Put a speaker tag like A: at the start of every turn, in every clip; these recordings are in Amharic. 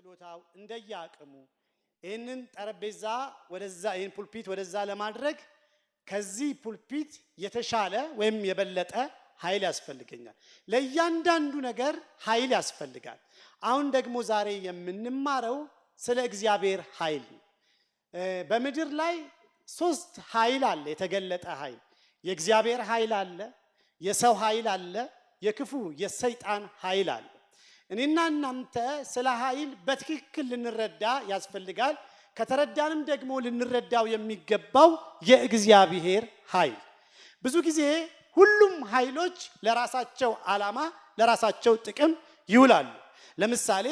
A: እንደየችሎታው እንደየአቅሙ ይህንን ጠረጴዛ ወደዛ፣ ይህን pulpit ወደዛ ለማድረግ ከዚህ pulpit የተሻለ ወይም የበለጠ ኃይል ያስፈልገኛል። ለእያንዳንዱ ነገር ኃይል ያስፈልጋል። አሁን ደግሞ ዛሬ የምንማረው ስለ እግዚአብሔር ኃይል ነው። በምድር ላይ ሶስት ኃይል አለ፣ የተገለጠ ኃይል። የእግዚአብሔር ኃይል አለ፣ የሰው ኃይል አለ፣ የክፉ የሰይጣን ኃይል አለ። እኔና እናንተ ስለ ኃይል በትክክል ልንረዳ ያስፈልጋል። ከተረዳንም ደግሞ ልንረዳው የሚገባው የእግዚአብሔር ኃይል። ብዙ ጊዜ ሁሉም ኃይሎች ለራሳቸው ዓላማ፣ ለራሳቸው ጥቅም ይውላሉ። ለምሳሌ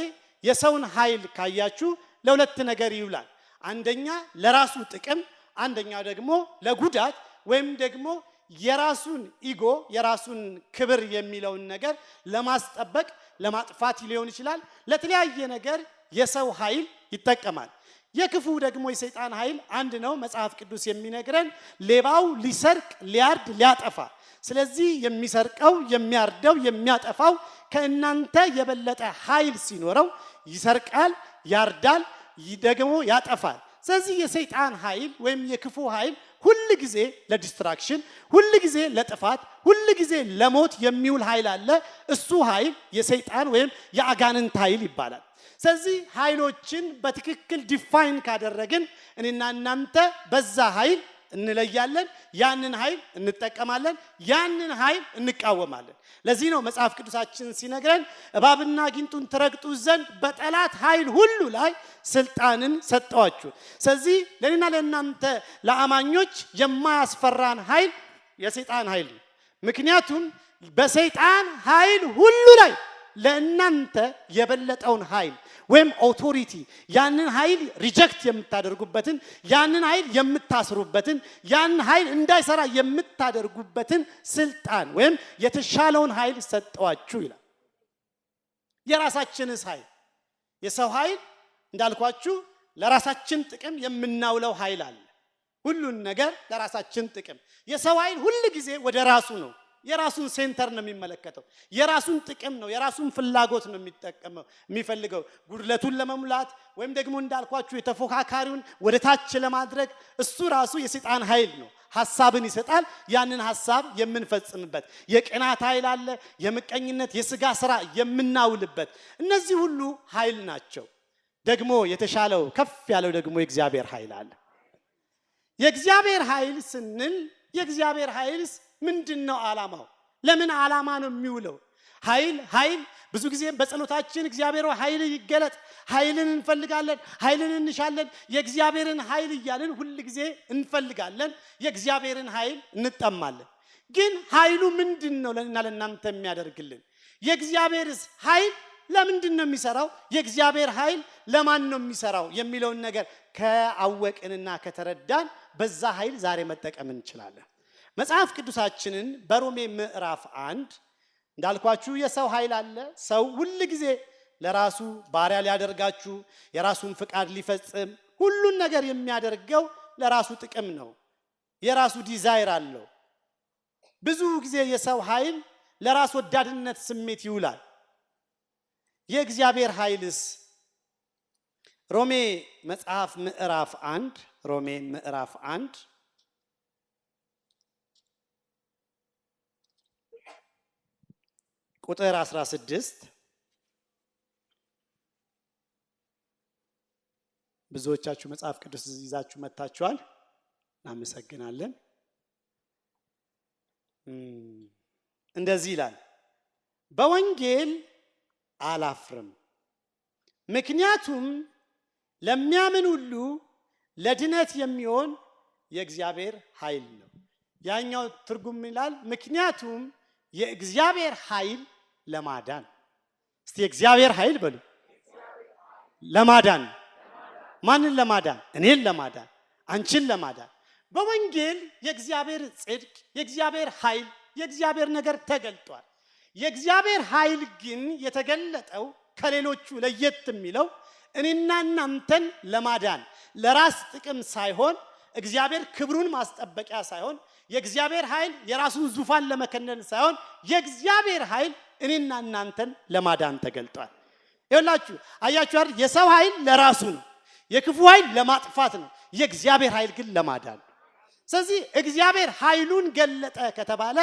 A: የሰውን ኃይል ካያችሁ ለሁለት ነገር ይውላል። አንደኛ ለራሱ ጥቅም፣ አንደኛ ደግሞ ለጉዳት ወይም ደግሞ የራሱን ego፣ የራሱን ክብር የሚለውን ነገር ለማስጠበቅ፣ ለማጥፋት ሊሆን ይችላል። ለተለያየ ነገር የሰው ኃይል ይጠቀማል። የክፉ ደግሞ የሰይጣን ኃይል አንድ ነው። መጽሐፍ ቅዱስ የሚነግረን ሌባው ሊሰርቅ፣ ሊያርድ፣ ሊያጠፋ። ስለዚህ የሚሰርቀው፣ የሚያርደው፣ የሚያጠፋው ከእናንተ የበለጠ ኃይል ሲኖረው ይሰርቃል፣ ያርዳል፣ ደግሞ ያጠፋል። ስለዚህ የሰይጣን ኃይል ወይም የክፉ ኃይል ሁል ጊዜ ለ destruction፣ ሁል ጊዜ ለጥፋት፣ ሁል ጊዜ ለሞት የሚውል ኃይል አለ። እሱ ኃይል የሰይጣን ወይም የአጋንንት ኃይል ይባላል። ስለዚህ ኃይሎችን በትክክል define ካደረግን እኔና እናንተ በዛ ኃይል እንለያለን፣ ያንን ኃይል እንጠቀማለን፣ ያንን ኃይል እንቃወማለን። ለዚህ ነው መጽሐፍ ቅዱሳችን ሲነግረን እባብና ጊንጡን ትረግጡ ዘንድ በጠላት ኃይል ሁሉ ላይ ስልጣንን ሰጠዋችሁ። ስለዚህ ለእኔና ለእናንተ ለአማኞች የማያስፈራን ኃይል የሰይጣን ኃይል ነው። ምክንያቱም በሰይጣን ኃይል ሁሉ ላይ ለእናንተ የበለጠውን ኃይል ወይም authority፣ ያንን ኃይል reject የምታደርጉበትን፣ ያንን ኃይል የምታስሩበትን፣ ያንን ኃይል እንዳይሰራ የምታደርጉበትን ስልጣን ወይም የተሻለውን ኃይል ሰጠዋችሁ ይላል። የራሳችንስ ኃይል? የሰው ኃይል እንዳልኳችሁ ለራሳችን ጥቅም የምናውለው ኃይል አለ። ሁሉን ነገር ለራሳችን ጥቅም። የሰው ኃይል ሁል ጊዜ ወደ ራሱ ነው። የራሱን center ነው የሚመለከተው። የራሱን ጥቅም ነው፣ የራሱን ፍላጎት ነው የሚጠቀመው፣ የሚፈልገው ጉድለቱን ለመሙላት ወይም ደግሞ እንዳልኳችሁ የተፎካካሪውን ወደ ታች ለማድረግ። እሱ ራሱ የሰይጣን ኃይል ነው። ሐሳብን ይሰጣል። ያንን ሐሳብ የምንፈጽምበት የቅናት ኃይል አለ፣ የምቀኝነት፣ የስጋ ስራ የምናውልበት፣ እነዚህ ሁሉ ኃይል ናቸው። ደግሞ የተሻለው ከፍ ያለው ደግሞ የእግዚአብሔር ኃይል አለ። የእግዚአብሔር ኃይል ስንል የእግዚአብሔር ኃይልስ ምንድን ነው ዓላማው? ለምን ዓላማ ነው የሚውለው? ኃይል ብዙ ጊዜ በጸሎታችን እግዚአብሔር ኃይል ይገለጥ፣ ኃይልን እንፈልጋለን፣ ኃይልን እንሻለን፣ የእግዚአብሔርን ኃይል እያልን ሁል ጊዜ እንፈልጋለን፣ የእግዚአብሔርን ኃይል እንጠማለን። ግን ኃይሉ ምንድን ነው ለእኔና ለእናንተ የሚያደርግልን? የእግዚአብሔርስ ኃይል ለምንድን ነው የሚሰራው? የእግዚአብሔር ኃይል ለማን ነው የሚሰራው የሚለውን ነገር ከአወቅንና ከተረዳን በዛ ኃይል ዛሬ መጠቀም እንችላለን። መጽሐፍ ቅዱሳችንን በሮሜ ምዕራፍ 1፣ እንዳልኳችሁ የሰው ኃይል አለ። ሰው ሁል ጊዜ ለራሱ ባሪያ ሊያደርጋችሁ፣ የራሱን ፍቃድ ሊፈጽም፣ ሁሉን ነገር የሚያደርገው ለራሱ ጥቅም ነው። የራሱ desire አለው። ብዙ ጊዜ የሰው ኃይል ለራስ ወዳድነት ስሜት ይውላል። የእግዚአብሔር ኃይልስ? ሮሜ መጽሐፍ ምዕራፍ 1፣ ሮሜ ምዕራፍ 1 ቁጥር 16። ብዙዎቻችሁ መጽሐፍ ቅዱስ ይዛችሁ መጥታችኋል። እናመሰግናለን። እንደዚህ ይላል፣ በወንጌል አላፍርም፣ ምክንያቱም ለሚያምን ሁሉ ለድነት የሚሆን የእግዚአብሔር ኃይል ነው። ያኛው ትርጉም ይላል፣ ምክንያቱም የእግዚአብሔር ኃይል ለማዳን። እስቲ የእግዚአብሔር ኃይል በሉ። ለማዳን። ማንን ለማዳን? እኔን ለማዳን፣ አንቺን ለማዳን። በወንጌል የእግዚአብሔር ጽድቅ፣ የእግዚአብሔር ኃይል፣ የእግዚአብሔር ነገር ተገልጧል። የእግዚአብሔር ኃይል ግን የተገለጠው ከሌሎቹ ለየት የሚለው እኔና እናንተን ለማዳን፣ ለራስ ጥቅም ሳይሆን፣ እግዚአብሔር ክብሩን ማስጠበቂያ ሳይሆን፣ የእግዚአብሔር ኃይል የራሱን ዙፋን ለመከነን ሳይሆን፣ የእግዚአብሔር ኃይል እኔና እናንተን ለማዳን ተገልጧል። ይኸውላችሁ አያችሁ አይደል? የሰው ኃይል ለራሱ ነው። የክፉ ኃይል ለማጥፋት ነው። የእግዚአብሔር ኃይል ግን ለማዳን ነው። ስለዚህ እግዚአብሔር ኃይሉን ገለጠ ከተባለ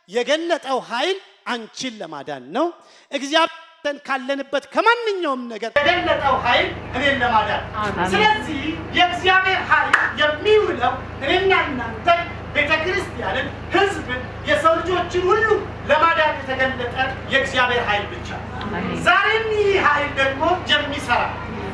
A: የገለጠው ኃይል አንቺን ለማዳን ነው። እግዚአብሔር ካለንበት ከማንኛውም ነገር የገለጠው ኃይል እኔን ለማዳን። ስለዚህ የእግዚአብሔር ኃይል የሚውለው እኔና እናንተ፣ ቤተ ክርስቲያንን፣ ሕዝብን፣ የሰው ልጆችን ሁሉ ለማዳን የተገለጠ የእግዚአብሔር ኃይል ብቻ። ዛሬም ይህ ኃይል ደግሞ የሚሰራ፣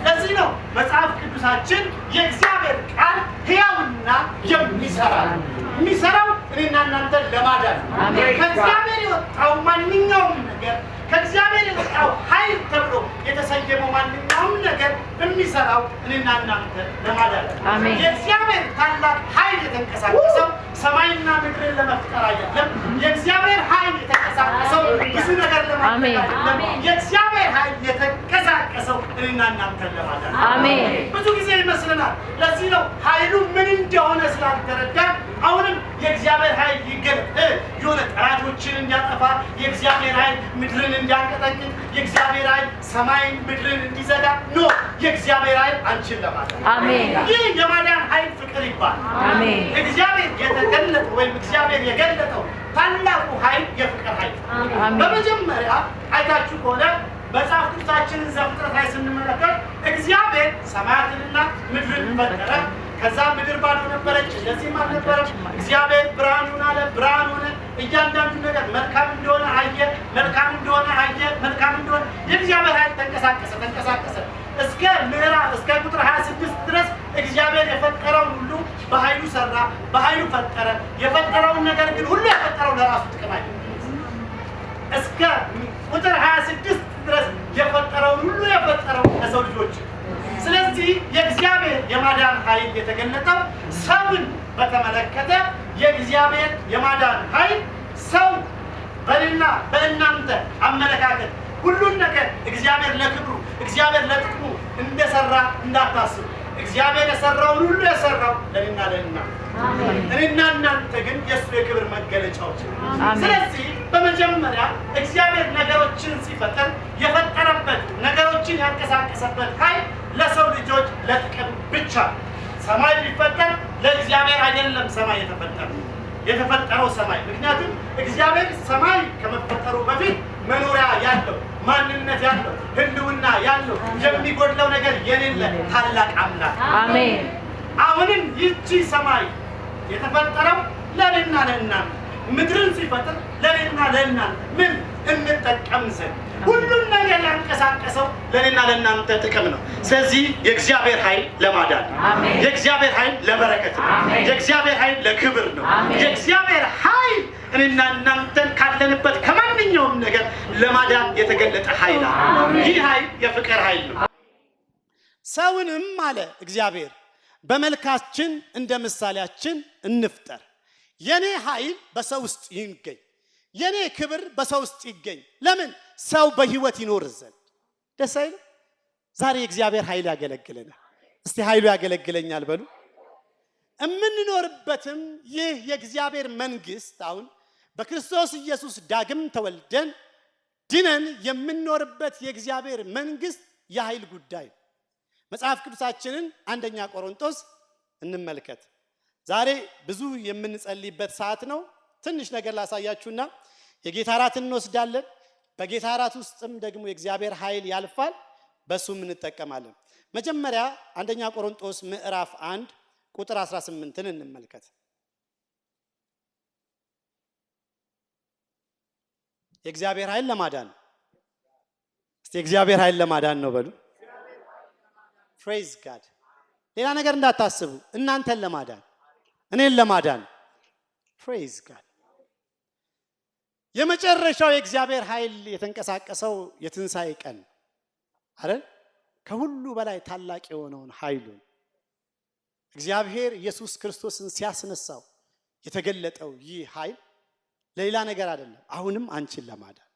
A: ለዚህ ነው መጽሐፍ ቅዱሳችን የእግዚአብሔር ቃል ሕያውና የሚሰራ ነው። የሚሰራው እኔና እናንተን ለማዳን ነው። ከእግዚአብሔር የወጣው ማንኛውም ነገር፣ ከእግዚአብሔር የወጣው ኃይል ተብሎ የተሰየመው ማንኛውም ነገር የሚሰራው እኔና እናንተ ለማዳን ነው። የእግዚአብሔር ታላቅ ኃይል የተንቀሳቀሰው ሰማይና ምድርን ለመፍጠር አይደለም። የእግዚአብሔር ኃይል የተንቀሳቀሰው ብዙ ነገር ለማድረግ አይደለም። የእግዚአብሔር ኃይል የተንቀሳቀሰው እኔና እናንተን ለማዳን ነው። ብዙ ጊዜ ይመስለናል። ለዚህ ነው ኃይሉ ምን እንደሆነ ስላልተረዳን አሁንም የእግዚአብሔር ኃይል ይገለጥ፣ የሆነ ጠላቶችን እንዲያጠፋ፣ የእግዚአብሔር ኃይል ምድርን እንዲያንቀጠቅጥ፣ የእግዚአብሔር ኃይል ሰማይን ምድርን እንዲዘጋ። No፣ የእግዚአብሔር ኃይል አንቺን ለማዳን። ይህ የማዳን ኃይል ፍቅር ይባላል። እግዚአብሔር የተገለጠው ወይም እግዚአብሔር የገለጠው ታላቁ ኃይል የፍቅር ኃይል። በመጀመሪያ አይታችሁ ከሆነ መጽሐፍ ቅዱሳችንን ዘፍጥረት ላይ ስንመለከት እግዚአብሔር ሰማያትንና ምድርን ፈጠረ። ከዛ ምድር ባዶ ነበረች፣ እንደዚህም አልነበረም። እግዚአብሔር ብርሃን ይሁን አለ፣ ብርሃን ሆነ። እያንዳንዱ ነገር መልካም እንደሆነ አየ፣ መልካም እንደሆነ አየ፣ መልካም እንደሆነ። የእግዚአብሔር ኃይል ተንቀሳቀሰ፣ ተንቀሳቀሰ፣ እስከ ምዕራፍ እስከ ቁጥር 26 ድረስ እግዚአብሔር የፈጠረውን ሁሉ በኃይሉ ሰራ፣ በኃይሉ ፈጠረ። የፈጠረውን ነገር ግን ሁሉ የፈጠረው ለራሱ ጥቅም አይደለም። እስከ ቁጥር 26 ድረስ የፈጠረውን ሁሉ የፈጠረው ለሰው ልጆች። ስለዚህ የእግዚአብሔር የማዳን ኃይል የተገለጠው ሰውን በተመለከተ፣ የእግዚአብሔር የማዳን ኃይል ሰው በእኔና በእናንተ አመለካከት ሁሉን ነገር እግዚአብሔር ለክብሩ፣ እግዚአብሔር ለጥቅሙ እንደሰራ እንዳታስቡ። እግዚአብሔር የሰራውን ሁሉ የሰራው ለእኔና ለእናንተ፣ እኔና እናንተ ግን የእሱ የክብር መገለጫዎች ነን። ስለዚህ በመጀመሪያ እግዚአብሔር ነገሮችን ሲፈጥር የፈጠረበት፣ ነገሮችን ያንቀሳቀሰበት ኃይል ለሰው ልጆች ለጥቅም ብቻ ነው። ሰማይ ቢፈጠር ለእግዚአብሔር አይደለም ሰማይ የተፈጠረው ሰማይ። ምክንያቱም እግዚአብሔር ሰማይ ከመፈጠሩ በፊት መኖሪያ ያለው፣ ማንነት ያለው፣ ሕልውና ያለው፣ የሚጎድለው ነገር የሌለ ታላቅ አምላክ። አሁንም ይቺ ሰማይ የተፈጠረው ለእኔና ለእናንተ፣ ምድርን ሲፈጥር ለእኔና ለእናንተ ምን እንጠቀም ዘንድ፣ ሁሉን ነገር ያንቀሳቀሰው ለእኔና ለእናንተ ጥቅም ነው። ስለዚህ የእግዚአብሔር ኃይል ለማዳን ነው። የእግዚአብሔር ኃይል ለበረከት ነው። የእግዚአብሔር ኃይል ለክብር ነው። የእግዚአብሔር ኃይል እኔና እናንተን ካለንበት ከማንኛውም ነገር ለማዳን የተገለጠ ኃይል አለ። ይህ ኃይል የፍቅር ኃይል ነው። ሰውንም አለ እግዚአብሔር በመልካችን እንደ ምሳሌያችን እንፍጠር። የኔ ኃይል በሰው ውስጥ ይገኝ፣ የኔ ክብር በሰው ውስጥ ይገኝ። ለምን? ሰው በህይወት ይኖር ዘንድ። ደስ አይልም? ዛሬ የእግዚአብሔር ኃይል ያገለግለናል። እስቲ ኃይሉ ያገለግለኛል በሉ። የምንኖርበትም ይህ የእግዚአብሔር መንግስት፣ አሁን በክርስቶስ ኢየሱስ ዳግም ተወልደን ድነን የምንኖርበት የእግዚአብሔር መንግስት የኃይል ጉዳይ ነው። መጽሐፍ ቅዱሳችንን አንደኛ ቆሮንቶስ እንመልከት። ዛሬ ብዙ የምንጸልይበት ሰዓት ነው። ትንሽ ነገር ላሳያችሁና የጌታ እራት እንወስዳለን። በጌታ እራት ውስጥም ደግሞ የእግዚአብሔር ኃይል ያልፋል፣ በሱም እንጠቀማለን። መጀመሪያ አንደኛ ቆሮንቶስ ምዕራፍ 1 ቁጥር 18ን እንመልከት። የእግዚአብሔር ኃይል ለማዳን ነው። እስቲ የእግዚአብሔር ኃይል ለማዳን ነው በሉ። Praise God። ሌላ ነገር እንዳታስቡ፣ እናንተን ለማዳን፣ እኔን ለማዳን። Praise God። የመጨረሻው የእግዚአብሔር ኃይል የተንቀሳቀሰው የትንሣኤ ቀን አይደል? ከሁሉ በላይ ታላቅ የሆነውን ኃይሉን እግዚአብሔር ኢየሱስ ክርስቶስን ሲያስነሳው የተገለጠው ይህ ኃይል ለሌላ ነገር አይደለም፣ አሁንም አንቺን ለማዳን።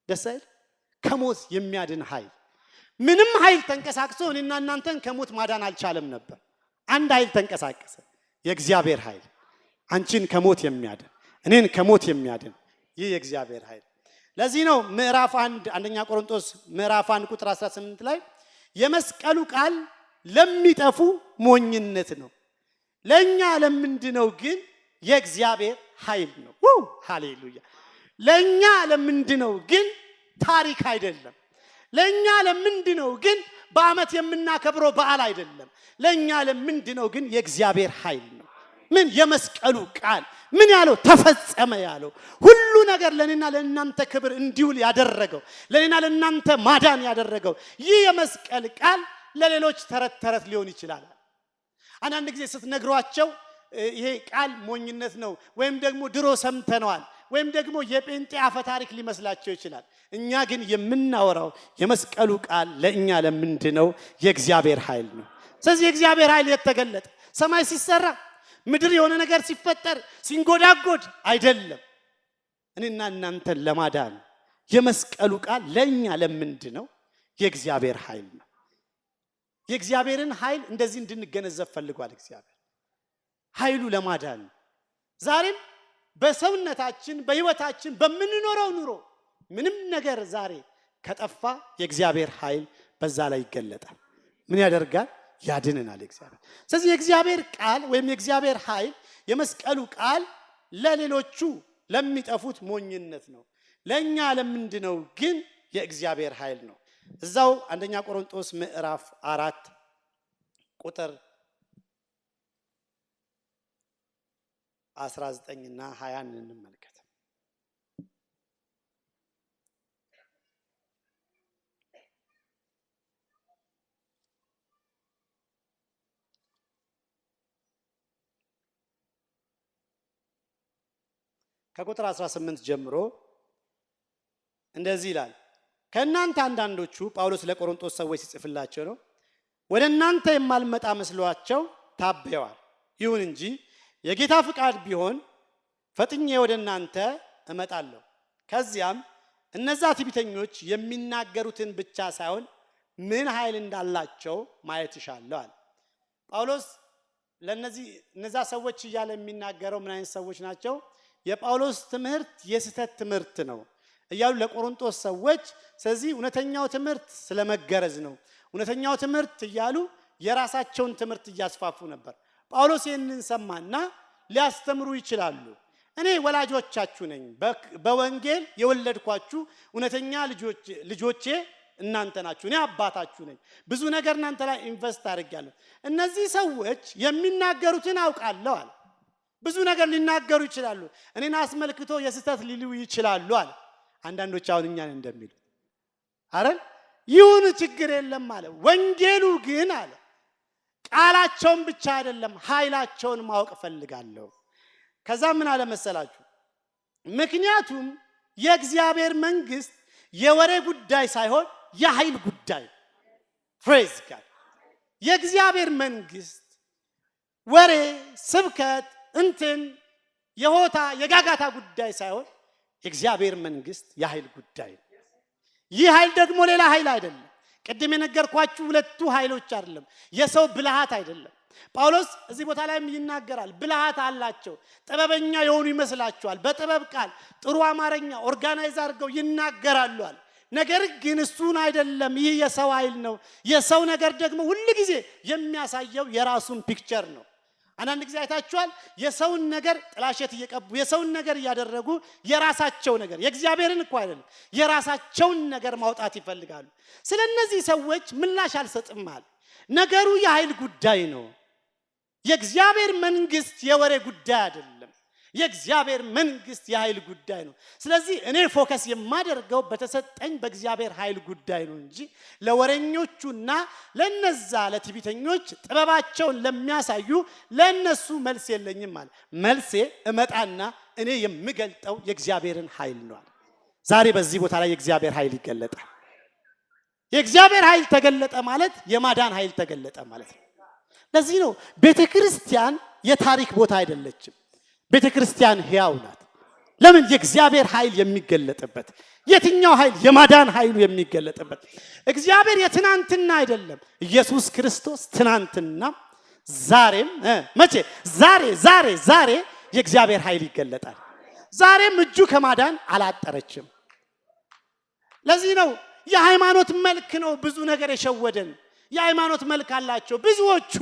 A: ደስ አይል? ከሞት የሚያድን ኃይል። ምንም ኃይል ተንቀሳቅሶ እኔና እናንተን ከሞት ማዳን አልቻለም ነበር። አንድ ኃይል ተንቀሳቀሰ፣ የእግዚአብሔር ኃይል፣ አንቺን ከሞት የሚያድን፣ እኔን ከሞት የሚያድን ይህ የእግዚአብሔር ኃይል። ለዚህ ነው ምዕራፍ 1 አንደኛ ቆሮንቶስ ምዕራፍ 1 ቁጥር 18 ላይ የመስቀሉ ቃል ለሚጠፉ ሞኝነት ነው፣ ለእኛ ለምንድነው ግን የእግዚአብሔር ኃይል ነው። ው ሃሌሉያ! ለእኛ ለምንድነው ግን ታሪክ አይደለም። ለእኛ ለምንድነው ግን በዓመት የምናከብረው በዓል አይደለም። ለእኛ ለምንድነው ግን የእግዚአብሔር ኃይል ነው። ምን የመስቀሉ ቃል ምን ያለው ተፈጸመ ያለው ሁሉ ነገር ለእኔና ለእናንተ ክብር እንዲውል ያደረገው፣ ለእኔና ለእናንተ ማዳን ያደረገው ይህ የመስቀል ቃል ለሌሎች ተረት ተረት ሊሆን ይችላል። አንዳንድ ጊዜ ስትነግሯቸው ይሄ ቃል ሞኝነት ነው፣ ወይም ደግሞ ድሮ ሰምተነዋል፣ ወይም ደግሞ የጴንጤ አፈ ታሪክ ሊመስላቸው ይችላል። እኛ ግን የምናወራው የመስቀሉ ቃል ለእኛ ለምንድነው የእግዚአብሔር ኃይል ነው። ስለዚህ የእግዚአብሔር ኃይል የተገለጠ ሰማይ ሲሰራ፣ ምድር የሆነ ነገር ሲፈጠር ሲንጎዳጎድ አይደለም። እኔና እናንተን ለማዳን የመስቀሉ ቃል ለእኛ ለምንድነው የእግዚአብሔር ኃይል ነው። የእግዚአብሔርን ኃይል እንደዚህ እንድንገነዘብ ፈልጓል። እግዚአብሔር ኃይሉ ለማዳን ነው። ዛሬም በሰውነታችን፣ በሕይወታችን በምንኖረው ኑሮ ምንም ነገር ዛሬ ከጠፋ የእግዚአብሔር ኃይል በዛ ላይ ይገለጣል። ምን ያደርጋል? ያድነናል እግዚአብሔር። ስለዚህ የእግዚአብሔር ቃል ወይም የእግዚአብሔር ኃይል የመስቀሉ ቃል ለሌሎቹ ለሚጠፉት ሞኝነት ነው፣ ለእኛ ለምንድነው ግን የእግዚአብሔር ኃይል ነው። እዛው አንደኛ ቆሮንቶስ ምዕራፍ 4 ቁጥር 19 እና 20 እንመልከት። ከቁጥር 18 ጀምሮ እንደዚህ ይላል። ከእናንተ አንዳንዶቹ፣ ጳውሎስ ለቆሮንቶስ ሰዎች ሲጽፍላቸው ነው፣ ወደ እናንተ የማልመጣ መስሏቸው ታበዋል። ይሁን እንጂ የጌታ ፍቃድ ቢሆን ፈጥኜ ወደ እናንተ እመጣለሁ። ከዚያም እነዛ ትዕቢተኞች የሚናገሩትን ብቻ ሳይሆን ምን ኃይል እንዳላቸው ማየት እሻለሁ አለ። ጳውሎስ ለነዚህ እነዛ ሰዎች እያለ የሚናገረው ምን አይነት ሰዎች ናቸው? የጳውሎስ ትምህርት የስህተት ትምህርት ነው እያሉ ለቆሮንቶስ ሰዎች፣ ስለዚህ እውነተኛው ትምህርት ስለመገረዝ ነው፣ እውነተኛው ትምህርት እያሉ የራሳቸውን ትምህርት እያስፋፉ ነበር። ጳውሎስ ይህንን ሰማና ሊያስተምሩ ይችላሉ። እኔ ወላጆቻችሁ ነኝ፣ በወንጌል የወለድኳችሁ እውነተኛ ልጆቼ እናንተ ናችሁ። እኔ አባታችሁ ነኝ። ብዙ ነገር እናንተ ላይ invest አድርጌያለሁ። እነዚህ ሰዎች የሚናገሩትን አውቃለሁ አለ። ብዙ ነገር ሊናገሩ ይችላሉ። እኔን አስመልክቶ የስህተት ሊሉ ይችላሉ አለ። አንዳንዶች አሁን እኛን እንደሚሉት አረን ይሁን ችግር የለም አለ። ወንጌሉ ግን አለ ቃላቸውን ብቻ አይደለም ኃይላቸውን ማወቅ እፈልጋለሁ። ከዛ ምን አለ መሰላችሁ? ምክንያቱም የእግዚአብሔር መንግስት የወሬ ጉዳይ ሳይሆን የኃይል ጉዳይ። Praise God። የእግዚአብሔር መንግስት ወሬ፣ ስብከት፣ እንትን የሆታ የጋጋታ ጉዳይ ሳይሆን የእግዚአብሔር መንግስት የኃይል ጉዳይ ነው። ይህ ኃይል ደግሞ ሌላ ኃይል አይደለም። ቅድም የነገርኳችሁ ሁለቱ ኃይሎች አይደለም። የሰው ብልሃት አይደለም። ጳውሎስ እዚህ ቦታ ላይም ይናገራል። ብልሃት አላቸው፣ ጥበበኛ የሆኑ ይመስላቸዋል። በጥበብ ቃል ጥሩ አማርኛ organize አድርገው ይናገራሉ አለ። ነገር ግን እሱን አይደለም። ይህ የሰው ኃይል ነው። የሰው ነገር ደግሞ ሁል ጊዜ የሚያሳየው የራሱን picture ነው። አንዳንድ ጊዜ አይታችኋል። የሰውን ነገር ጥላሸት እየቀቡ፣ የሰውን ነገር እያደረጉ፣ የራሳቸው ነገር፣ የእግዚአብሔርን እኮ አይደለም፣ የራሳቸውን ነገር ማውጣት ይፈልጋሉ። ስለ እነዚህ ሰዎች ምላሽ አልሰጥም አለ። ነገሩ የኃይል ጉዳይ ነው። የእግዚአብሔር መንግስት የወሬ ጉዳይ አይደለም። የእግዚአብሔር መንግስት የኃይል ጉዳይ ነው። ስለዚህ እኔ focus የማደርገው በተሰጠኝ በእግዚአብሔር ኃይል ጉዳይ ነው እንጂ ለወሬኞቹና ለነዛ ለትዕቢተኞች ጥበባቸውን ለሚያሳዩ ለነሱ መልስ የለኝም አለ። መልሴ እመጣና እኔ የምገልጠው የእግዚአብሔርን ኃይል ነው አለ። ዛሬ በዚህ ቦታ ላይ የእግዚአብሔር ኃይል ይገለጣል። የእግዚአብሔር ኃይል ተገለጠ ማለት የማዳን ኃይል ተገለጠ ማለት ነው። ለዚህ ነው ቤተ ክርስቲያን የታሪክ ቦታ አይደለችም። ቤተ ክርስቲያን ሕያው ናት። ለምን? የእግዚአብሔር ኃይል የሚገለጥበት። የትኛው ኃይል? የማዳን ኃይሉ የሚገለጥበት። እግዚአብሔር የትናንትና አይደለም። ኢየሱስ ክርስቶስ ትናንትና ዛሬም፣ መቼ? ዛሬ፣ ዛሬ፣ ዛሬ የእግዚአብሔር ኃይል ይገለጣል። ዛሬም እጁ ከማዳን አላጠረችም። ለዚህ ነው የሃይማኖት መልክ ነው ብዙ ነገር የሸወደን። የሃይማኖት መልክ አላቸው ብዙዎቹ፣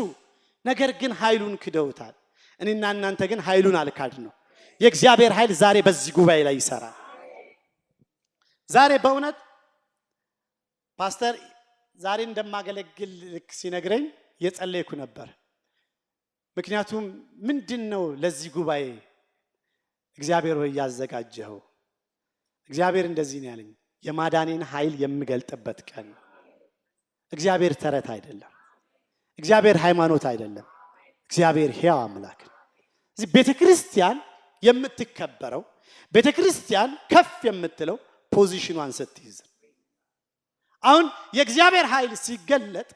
A: ነገር ግን ኃይሉን ክደውታል። እኔና እናንተ ግን ኃይሉን አልካድነው። የእግዚአብሔር ኃይል ዛሬ በዚህ ጉባኤ ላይ ይሰራል። ዛሬ በእውነት ፓስተር ዛሬ እንደማገለግል ልክ ሲነግረኝ የጸለይኩ ነበር። ምክንያቱም ምንድን ነው ለዚህ ጉባኤ እግዚአብሔር ሆይ ያዘጋጀኸው? እግዚአብሔር እንደዚህ ነው ያለኝ፣ የማዳኔን ኃይል የምገልጥበት ቀን ነው። እግዚአብሔር ተረት አይደለም። እግዚአብሔር ሃይማኖት አይደለም። እግዚአብሔር ሕያው አምላክ ነው። እዚህ ቤተ ክርስቲያን የምትከበረው፣ ቤተ ክርስቲያን ከፍ የምትለው position ኗን ስትይዝ። አሁን የእግዚአብሔር ኃይል ሲገለጥ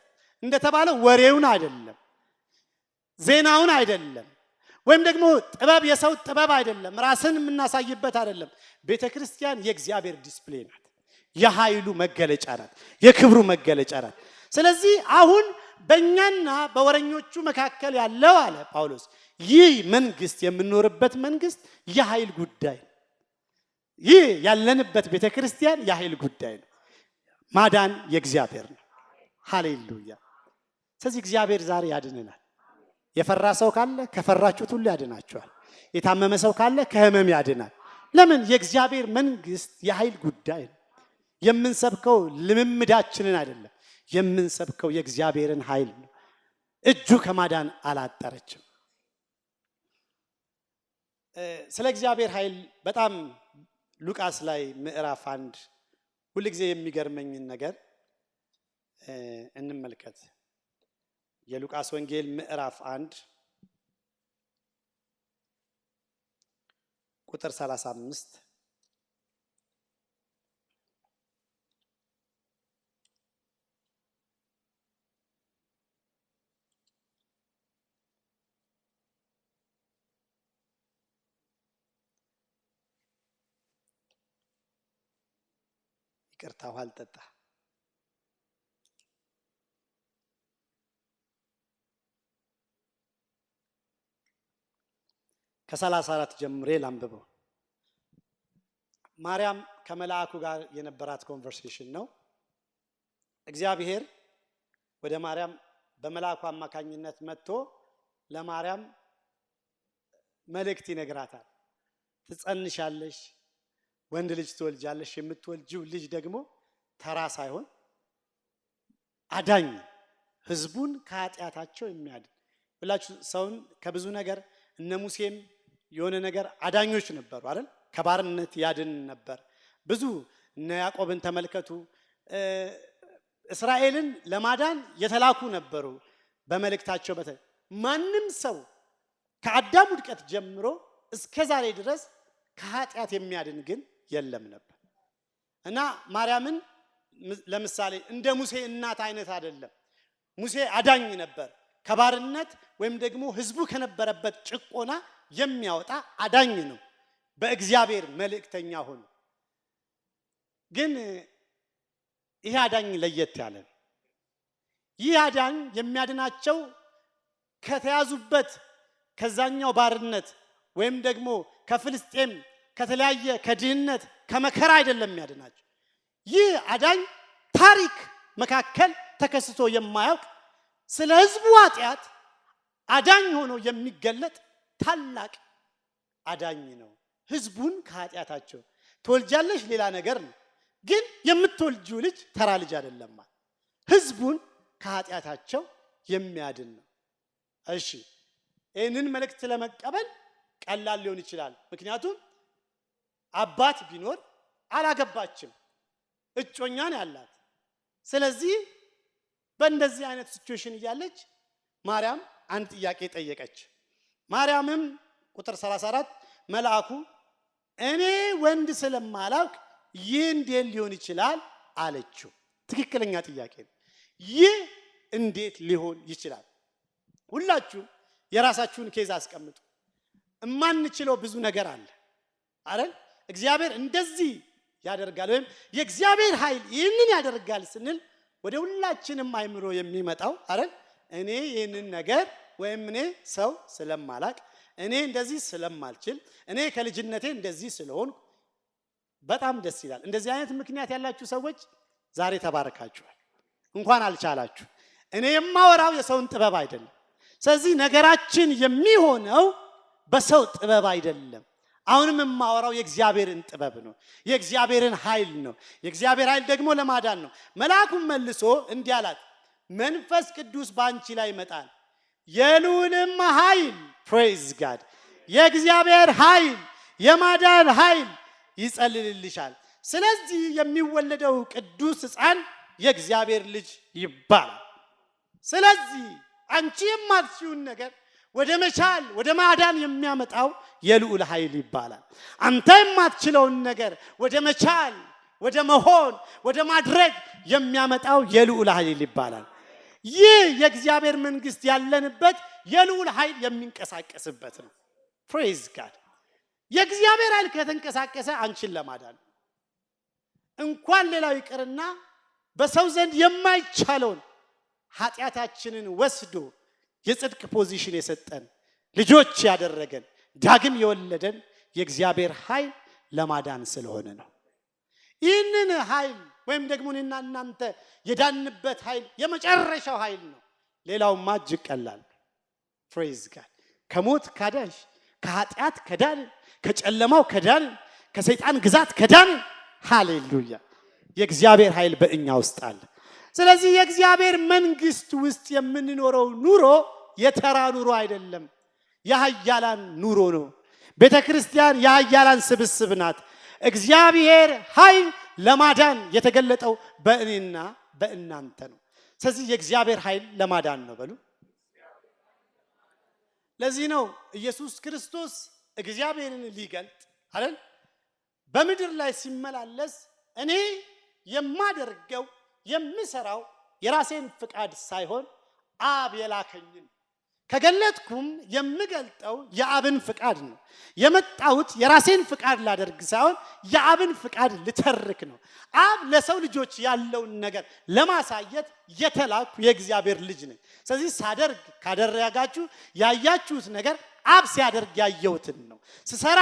A: እንደተባለው ወሬውን አይደለም፣ ዜናውን አይደለም፣ ወይም ደግሞ ጥበብ የሰው ጥበብ አይደለም፣ ራስን የምናሳይበት አይደለም። ቤተ ክርስቲያን የእግዚአብሔር display ናት፣ የኃይሉ መገለጫ ናት፣ የክብሩ መገለጫ ናት። ስለዚህ አሁን በእኛና በወረኞቹ መካከል ያለው አለ ጳውሎስ፣ ይህ መንግስት የምንኖርበት መንግስት የኃይል ጉዳይ ነው። ይህ ያለንበት ቤተ ክርስቲያን የኃይል ጉዳይ ነው። ማዳን የእግዚአብሔር ነው። ሃሌሉያ። ስለዚህ እግዚአብሔር ዛሬ ያድነናል። የፈራ ሰው ካለ ከፈራችሁት ሁሉ ያድናችኋል። የታመመ ሰው ካለ ከህመም ያድናል። ለምን? የእግዚአብሔር መንግስት የኃይል ጉዳይ ነው። የምንሰብከው ልምምዳችንን አይደለም። የምንሰብከው የእግዚአብሔርን ኃይል ነው። እጁ ከማዳን አላጠረችም። ስለ እግዚአብሔር ኃይል በጣም ሉቃስ ላይ ምዕራፍ 1 ሁልጊዜ የሚገርመኝን ነገር እንመልከት። የሉቃስ ወንጌል ምዕራፍ 1 ቁጥር 35። ይቅርታ፣ ውሃ አልጠጣ። ከ34 ጀምሬ ላንብበው። ማርያም ከመልአኩ ጋር የነበራት conversation ነው። እግዚአብሔር ወደ ማርያም በመልአኩ አማካኝነት መጥቶ ለማርያም መልእክት ይነግራታል። ትጸንሻለሽ፣ ወንድ ልጅ ትወልጃለሽ። የምትወልጂው ልጅ ደግሞ ተራ ሳይሆን አዳኝ፣ ህዝቡን ከኃጢአታቸው የሚያድን ብላችሁ ሰውን ከብዙ ነገር እነ ሙሴም የሆነ ነገር አዳኞች ነበሩ አይደል? ከባርነት ያድን ነበር። ብዙ እነ ያዕቆብን ተመልከቱ። እስራኤልን ለማዳን የተላኩ ነበሩ በመልእክታቸው። ማንም ሰው ከአዳም ውድቀት ጀምሮ እስከ ዛሬ ድረስ ከኃጢአት የሚያድን ግን የለም ነበር። እና ማርያምን ለምሳሌ እንደ ሙሴ እናት አይነት አይደለም። ሙሴ አዳኝ ነበር። ከባርነት ወይም ደግሞ ህዝቡ ከነበረበት ጭቆና የሚያወጣ አዳኝ ነው። በእግዚአብሔር መልእክተኛ ሆኖ ግን ይሄ አዳኝ ለየት ያለ ነው። ይህ አዳኝ የሚያድናቸው ከተያዙበት ከዛኛው ባርነት ወይም ደግሞ ከፍልስጤም ከተለያየ ከድህነት ከመከራ አይደለም የሚያድናቸው። ይህ አዳኝ ታሪክ መካከል ተከስቶ የማያውቅ ስለ ህዝቡ ኃጢአት አዳኝ ሆኖ የሚገለጥ ታላቅ አዳኝ ነው። ህዝቡን ከኃጢአታቸው ትወልጃለሽ ሌላ ነገር ነው፣ ግን የምትወልጂው ልጅ ተራ ልጅ አይደለም። ህዝቡን ከኃጢአታቸው የሚያድን ነው። እሺ፣ ይህንን መልእክት ለመቀበል ቀላል ሊሆን ይችላል። ምክንያቱም አባት ቢኖር አላገባችም፣ እጮኛ ነው ያላት። ስለዚህ በእንደዚህ አይነት situation እያለች ማርያም አንድ ጥያቄ ጠየቀች። ማርያምም ቁጥር 34 መልአኩ እኔ ወንድ ስለማላውቅ ይህ እንዴት ሊሆን ይችላል አለችው። ትክክለኛ ጥያቄ ነው። ይህ እንዴት ሊሆን ይችላል? ሁላችሁም የራሳችሁን case አስቀምጡ። እማንችለው ብዙ ነገር አለ አይደል? እግዚአብሔር እንደዚህ ያደርጋል ወይም የእግዚአብሔር ኃይል ይህንን ያደርጋል ስንል ወደ ሁላችንም አይምሮ የሚመጣው አይደል? እኔ ይህንን ነገር ወይም እኔ ሰው ስለማላቅ፣ እኔ እንደዚህ ስለማልችል፣ እኔ ከልጅነቴ እንደዚህ ስለሆንኩ በጣም ደስ ይላል። እንደዚህ አይነት ምክንያት ያላችሁ ሰዎች ዛሬ ተባረካችኋል። እንኳን አልቻላችሁ። እኔ የማወራው የሰውን ጥበብ አይደለም። ስለዚህ ነገራችን የሚሆነው በሰው ጥበብ አይደለም። አሁንም የማወራው የእግዚአብሔርን ጥበብ ነው፣ የእግዚአብሔርን ኃይል ነው። የእግዚአብሔር ኃይል ደግሞ ለማዳን ነው። መልአኩም መልሶ እንዲህ አላት፣ መንፈስ ቅዱስ በአንቺ ላይ ይመጣል፣ የልዑልም ኃይል፣ praise God፣ የእግዚአብሔር ኃይል፣ የማዳን ኃይል ይጸልልልሻል። ስለዚህ የሚወለደው ቅዱስ ሕፃን የእግዚአብሔር ልጅ ይባላል። ስለዚህ አንቺ የማትችይውን ነገር ወደ መቻል፣ ወደ ማዳን የሚያመጣው የልዑል ኃይል ይባላል። አንተ የማትችለውን ነገር ወደ መቻል፣ ወደ መሆን፣ ወደ ማድረግ የሚያመጣው የልዑል ኃይል ይባላል። ይህ የእግዚአብሔር መንግስት ያለንበት የልዑል ኃይል የሚንቀሳቀስበት ነው። Praise God። የእግዚአብሔር ኃይል ከተንቀሳቀሰ አንቺን ለማዳን እንኳን ሌላው ይቅርና በሰው ዘንድ የማይቻለውን ኃጢአታችንን ወስዶ የጽድቅ position የሰጠን፣ ልጆች ያደረገን፣ ዳግም የወለደን የእግዚአብሔር ኃይል ለማዳን ስለሆነ ነው። ይህንን ኃይል ወይም ደግሞ እኔና እናንተ የዳንበት ኃይል የመጨረሻው ኃይል ነው። ሌላውማ እጅግ ቀላል። Praise God። ከሞት ካዳንሽ፣ ከኃጢአት ከዳን፣ ከጨለማው ከዳን፣ ከሰይጣን ግዛት ከዳን፣ ሃሌሉያ፣ የእግዚአብሔር ኃይል በእኛ ውስጥ አለ። ስለዚህ የእግዚአብሔር መንግስት ውስጥ የምንኖረው ኑሮ የተራ ኑሮ አይደለም፣ የኃያላን ኑሮ ነው። ቤተ ክርስቲያን የኃያላን ስብስብ ናት። እግዚአብሔር ኃይል ለማዳን የተገለጠው በእኔና በእናንተ ነው። ስለዚህ የእግዚአብሔር ኃይል ለማዳን ነው በሉ። ለዚህ ነው ኢየሱስ ክርስቶስ እግዚአብሔርን ሊገልጥ አይደል በምድር ላይ ሲመላለስ እኔ የማደርገው፣ የምሰራው የራሴን ፍቃድ ሳይሆን አብ የላከኝን፣ ከገለጥኩም የምገልጠው የአብን ፍቃድ ነው። የመጣሁት የራሴን ፍቃድ ላደርግ ሳይሆን የአብን ፍቃድ ልተርክ ነው። አብ ለሰው ልጆች ያለውን ነገር ለማሳየት የተላኩ የእግዚአብሔር ልጅ ነኝ። ስለዚህ ሳደርግ ካደረጋችሁ ያያችሁት ነገር አብ ሲያደርግ ያየሁትን ነው። ስሰራ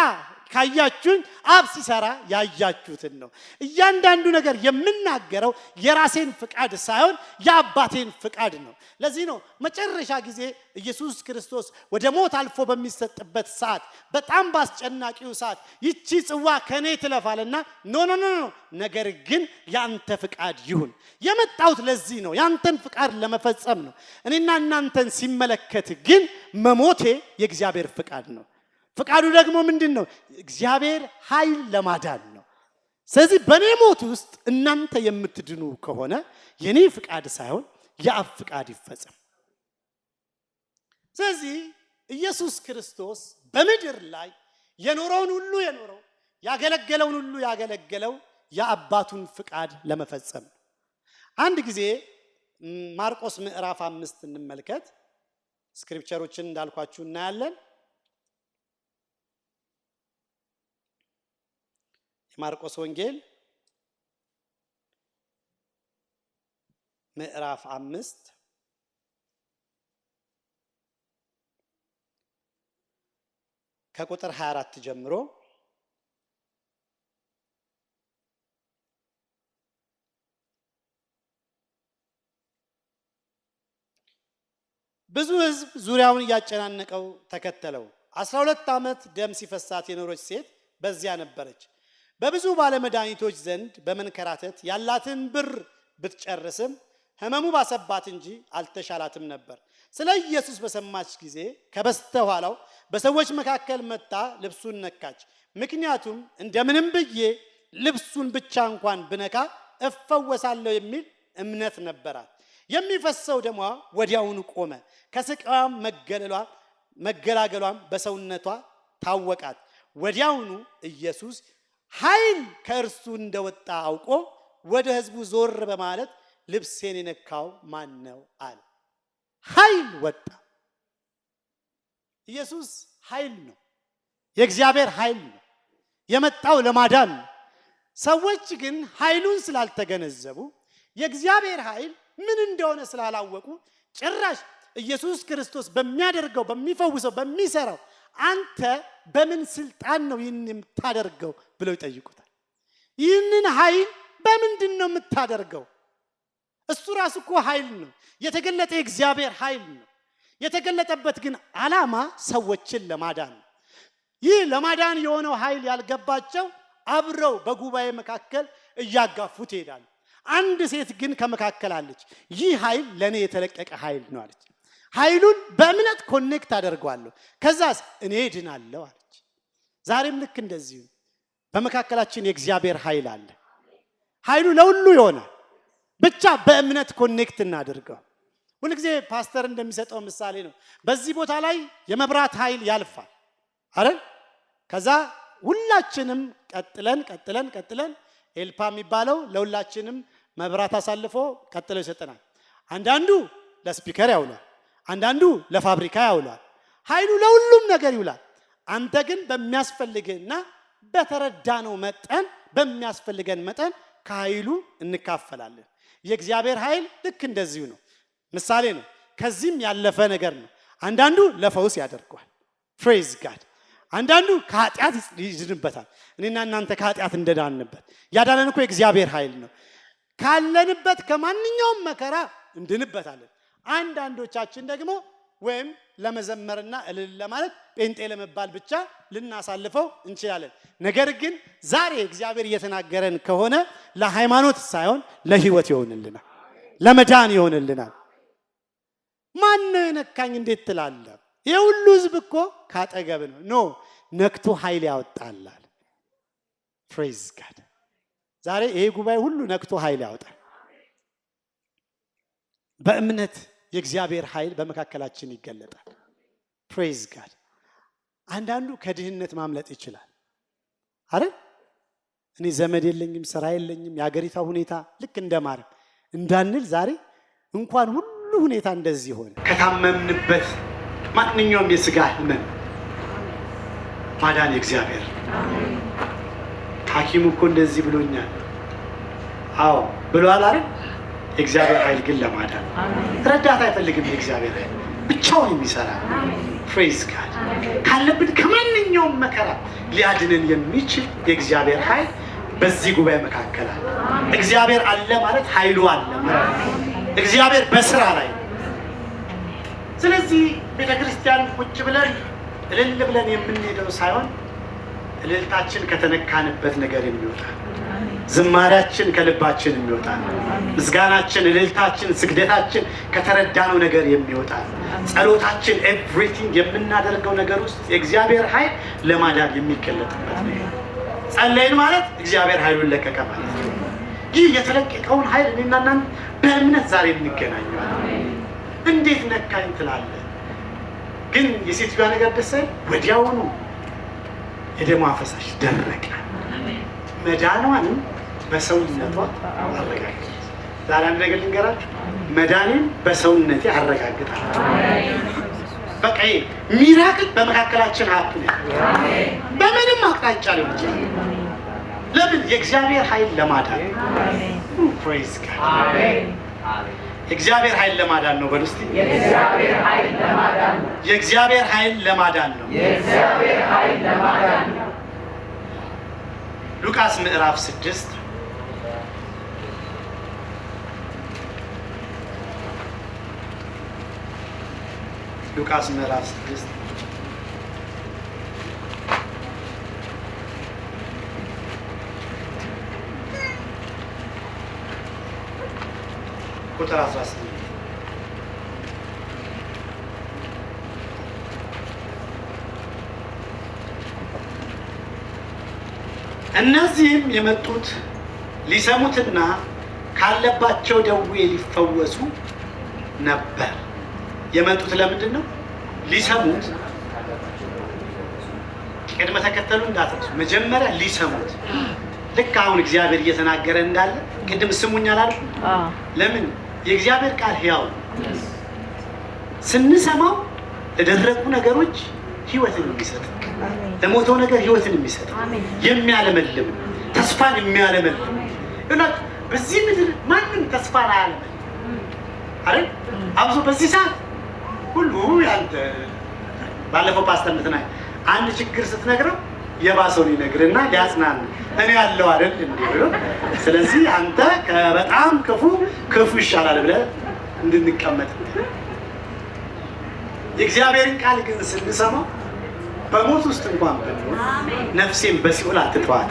A: ካያችሁኝ አብ ሲሰራ ያያችሁትን ነው። እያንዳንዱ ነገር የምናገረው የራሴን ፍቃድ ሳይሆን የአባቴን ፍቃድ ነው። ለዚህ ነው መጨረሻ ጊዜ ኢየሱስ ክርስቶስ ወደ ሞት አልፎ በሚሰጥበት ሰዓት፣ በጣም በአስጨናቂው ሰዓት፣ ይቺ ጽዋ ከኔ ትለፋልና፣ no, no, no, no፣ ነገር ግን ያንተ ፍቃድ ይሁን። የመጣሁት ለዚህ ነው፣ ያንተን ፍቃድ ለመፈጸም ነው። እኔና እናንተን ሲመለከት ግን መሞቴ የእግዚአብሔር ፍቃድ ነው። ፍቃዱ ደግሞ ምንድን ነው? እግዚአብሔር ኃይል ለማዳን ነው። ስለዚህ በእኔ ሞት ውስጥ እናንተ የምትድኑ ከሆነ የኔ ፍቃድ ሳይሆን የአብ ፍቃድ ይፈጸም። ስለዚህ ኢየሱስ ክርስቶስ በምድር ላይ የኖረውን ሁሉ የኖረው፣ ያገለገለውን ሁሉ ያገለገለው የአባቱን ፍቃድ ለመፈጸም ነው። አንድ ጊዜ ማርቆስ ምዕራፍ 5 እንመልከት። Scripture ኦችን እንዳልኳችሁ እናያለን። የማርቆስ ወንጌል ምዕራፍ 5 ከቁጥር 24 ጀምሮ። ብዙ ሕዝብ ዙሪያውን እያጨናነቀው ተከተለው። 12 ዓመት ደም ሲፈሳት የኖረች ሴት በዚያ ነበረች። በብዙ ባለመድኃኒቶች ዘንድ በመንከራተት ያላትን ብር ብትጨርስም ሕመሙ ባሰባት እንጂ አልተሻላትም ነበር። ስለ ኢየሱስ በሰማች ጊዜ ከበስተኋላው በሰዎች መካከል መጥታ ልብሱን ነካች። ምክንያቱም እንደምንም ብዬ ልብሱን ብቻ እንኳን ብነካ እፈወሳለሁ የሚል እምነት ነበራት። የሚፈሰው ደሟ ወዲያውኑ ቆመ። ከስቃዋም መገለሏ መገላገሏም በሰውነቷ ታወቃት። ወዲያውኑ ኢየሱስ ኃይል ከእርሱ እንደወጣ አውቆ ወደ ሕዝቡ ዞር በማለት ልብሴን የነካው ማን ነው አለ። ኃይል ወጣ። ኢየሱስ ኃይል ነው። የእግዚአብሔር ኃይል ነው። የመጣው ለማዳን ነው። ሰዎች ግን ኃይሉን ስላልተገነዘቡ፣ የእግዚአብሔር ኃይል ምን እንደሆነ ስላላወቁ፣ ጭራሽ ኢየሱስ ክርስቶስ በሚያደርገው፣ በሚፈውሰው፣ በሚሰራው አንተ በምን ስልጣን ነው ይህን የምታደርገው ብለው ይጠይቁታል። ይህንን ኃይል በምንድን ነው የምታደርገው? እሱ ራሱ እኮ ኃይል ነው። የተገለጠ የእግዚአብሔር ኃይል ነው። የተገለጠበት ግን ዓላማ ሰዎችን ለማዳን ነው። ይህ ለማዳን የሆነው ኃይል ያልገባቸው አብረው በጉባኤ መካከል እያጋፉት ይሄዳሉ። አንድ ሴት ግን ከመካከል አለች። ይህ ኃይል ለእኔ የተለቀቀ ኃይል ነው አለች። ኃይሉን በእምነት connect አደርገዋለሁ፣ ከዛስ እኔ እድናለሁ አለች። ዛሬም ልክ እንደዚሁ በመካከላችን የእግዚአብሔር ኃይል አለ። ኃይሉ ለሁሉ ይሆናል። ብቻ በእምነት connect እናድርገው። ሁልጊዜ ፓስተር እንደሚሰጠው ምሳሌ ነው። በዚህ ቦታ ላይ የመብራት ኃይል ያልፋል አይደል? ከዛ ሁላችንም ቀጥለን ቀጥለን ቀጥለን ኤልፓ የሚባለው ለሁላችንም መብራት አሳልፎ ቀጥሎ ይሰጠናል። አንዳንዱ ለ speaker ያውላል፣ አንዳንዱ ለፋብሪካ ያውላል። ኃይሉ ለሁሉም ነገር ይውላል። አንተ ግን በሚያስፈልግህና በተረዳነው መጠን በሚያስፈልገን መጠን ከኃይሉ እንካፈላለን። የእግዚአብሔር ኃይል ልክ እንደዚሁ ነው። ምሳሌ ነው። ከዚህም ያለፈ ነገር ነው። አንዳንዱ ለፈውስ ያደርገዋል። Praise God። አንዳንዱ ከኃጢአት ይድንበታል። እኔና እናንተ ከኃጢአት እንደዳንበት ያዳነን እኮ የእግዚአብሔር ኃይል ነው። ካለንበት ከማንኛውም መከራ እንድንበታለን። አንዳንዶቻችን ደግሞ ወይም ለመዘመርና እልል ለማለት ጴንጤ ለመባል ብቻ ልናሳልፈው እንችላለን። ነገር ግን ዛሬ እግዚአብሔር እየተናገረን ከሆነ ለሃይማኖት ሳይሆን ለሕይወት ይሆንልናል፣ ለመዳን ይሆንልናል። ማን ነው የነካኝ እንዴት ትላለህ? ይህ ሁሉ ህዝብ እኮ ካጠገብ ነው። No ነክቶ ኃይል ያወጣላል። Praise God። ዛሬ ይሄ ጉባኤ ሁሉ ነክቶ ኃይል ያወጣል። በእምነት የእግዚአብሔር ኃይል በመካከላችን ይገለጣል። Praise God። አንዳንዱ ከድህነት ማምለጥ ይችላል አይደል? እኔ ዘመድ የለኝም፣ ስራ የለኝም፣ የአገሪቷ ሁኔታ ልክ እንደማርያም እንዳንል ዛሬ እንኳን ሁሉ ሁኔታ እንደዚህ ሆነ። ከታመምንበት ማንኛውም የስጋ ህመም ማዳን የእግዚአብሔር። ሐኪሙ እኮ እንደዚህ ብሎኛል፣ አዎ ብሏል አይደል? የእግዚአብሔር ኃይል ግን ለማዳን ረዳት አይፈልግም። የእግዚአብሔር ኃይል ብቻውን የሚሰራ። Praise God። ካለብን ከማንኛውም መከራ ሊያድንን የሚችል የእግዚአብሔር ኃይል በዚህ ጉባኤ መካከል አለ። እግዚአብሔር አለ ማለት ኃይሉ አለ ማለት እግዚአብሔር በስራ ላይ ነው። ስለዚህ ቤተ ክርስቲያን ቁጭ ብለን እልል ብለን የምንሄደው ሳይሆን እልልታችን ከተነካንበት ነገር የሚወጣ፣ ዝማሪያችን ከልባችን የሚወጣ፣ ምስጋናችን፣ እልልታችን፣ ስግደታችን ከተረዳነው ነገር የሚወጣ፣ ጸሎታችን፣ everything የምናደርገው ነገር ውስጥ የእግዚአብሔር ኃይል ለማዳን የሚገለጥበት ነው። ጸለይን ማለት እግዚአብሔር ኃይሉን ለቀቀ ማለት ነው። ይህ የተለቀቀውን ኃይል እኔና እናንተ በእምነት ዛሬ እንገናኘዋለን። እንዴት ነካኝ ትላለህ? ግን የሴትዮዋ ነገር ደስ አይል። ወዲያውኑ የደሟ ፈሳሽ ደረቀ። መዳኗንም በሰውነቷ አረጋገጠች። ዛሬ አንድ ነገር ልንገራችሁ፣ መዳኔን በሰውነቴ አረጋግጣለሁ። በቃ ይሄ miracle በመካከላችን happen በምንም አቅጣጫ ሊሆን ይችላል። ለምን? የእግዚአብሔር ኃይል ለማዳን። Praise God። የእግዚአብሔር ኃይል ለማዳን ነው። በሉ እስቲ። የእግዚአብሔር ኃይል ለማዳን ነው። ሉቃስ ምዕራፍ 6 ሉቃስ ምዕራፍ 6 ቁጥር 18። እነዚህም የመጡት ሊሰሙትና ካለባቸው ደዌ ሊፈወሱ ነበር። የመጡት ለምንድን ነው? ሊሰሙት። ቅድመ ተከተሉ እንዳትረሱ። መጀመሪያ ሊሰሙት። ልክ አሁን እግዚአብሔር እየተናገረ እንዳለ ቅድም ስሙኝ አላልኩም? ለምን? የእግዚአብሔር ቃል ሕያው ነው። ስንሰማው ለደረቁ ነገሮች ሕይወትን የሚሰጥ፣ ለሞተው ነገር ሕይወትን የሚሰጥ፣ የሚያለመልም፣ ተስፋን የሚያለመልም። ይኸውላችሁ በዚህ ምድር ማንም ተስፋን አያለመልም አይደል? አብሶ በዚህ ሰዓት ሁሉ ያንተ ባለፈው ፓስተር እንትና አንድ ችግር ስትነግረው የባሰውን ይነግርና ሊያጽናን እኔ ያለው አይደል እንዴ ብሎ፣ ስለዚህ አንተ በጣም ክፉ ክፉ ይሻላል ብለህ እንድንቀመጥ። የእግዚአብሔርን ቃል ግን ስንሰማው በሞት ውስጥ እንኳን ብንሆን ነፍሴን በሲኦል አትተዋት፣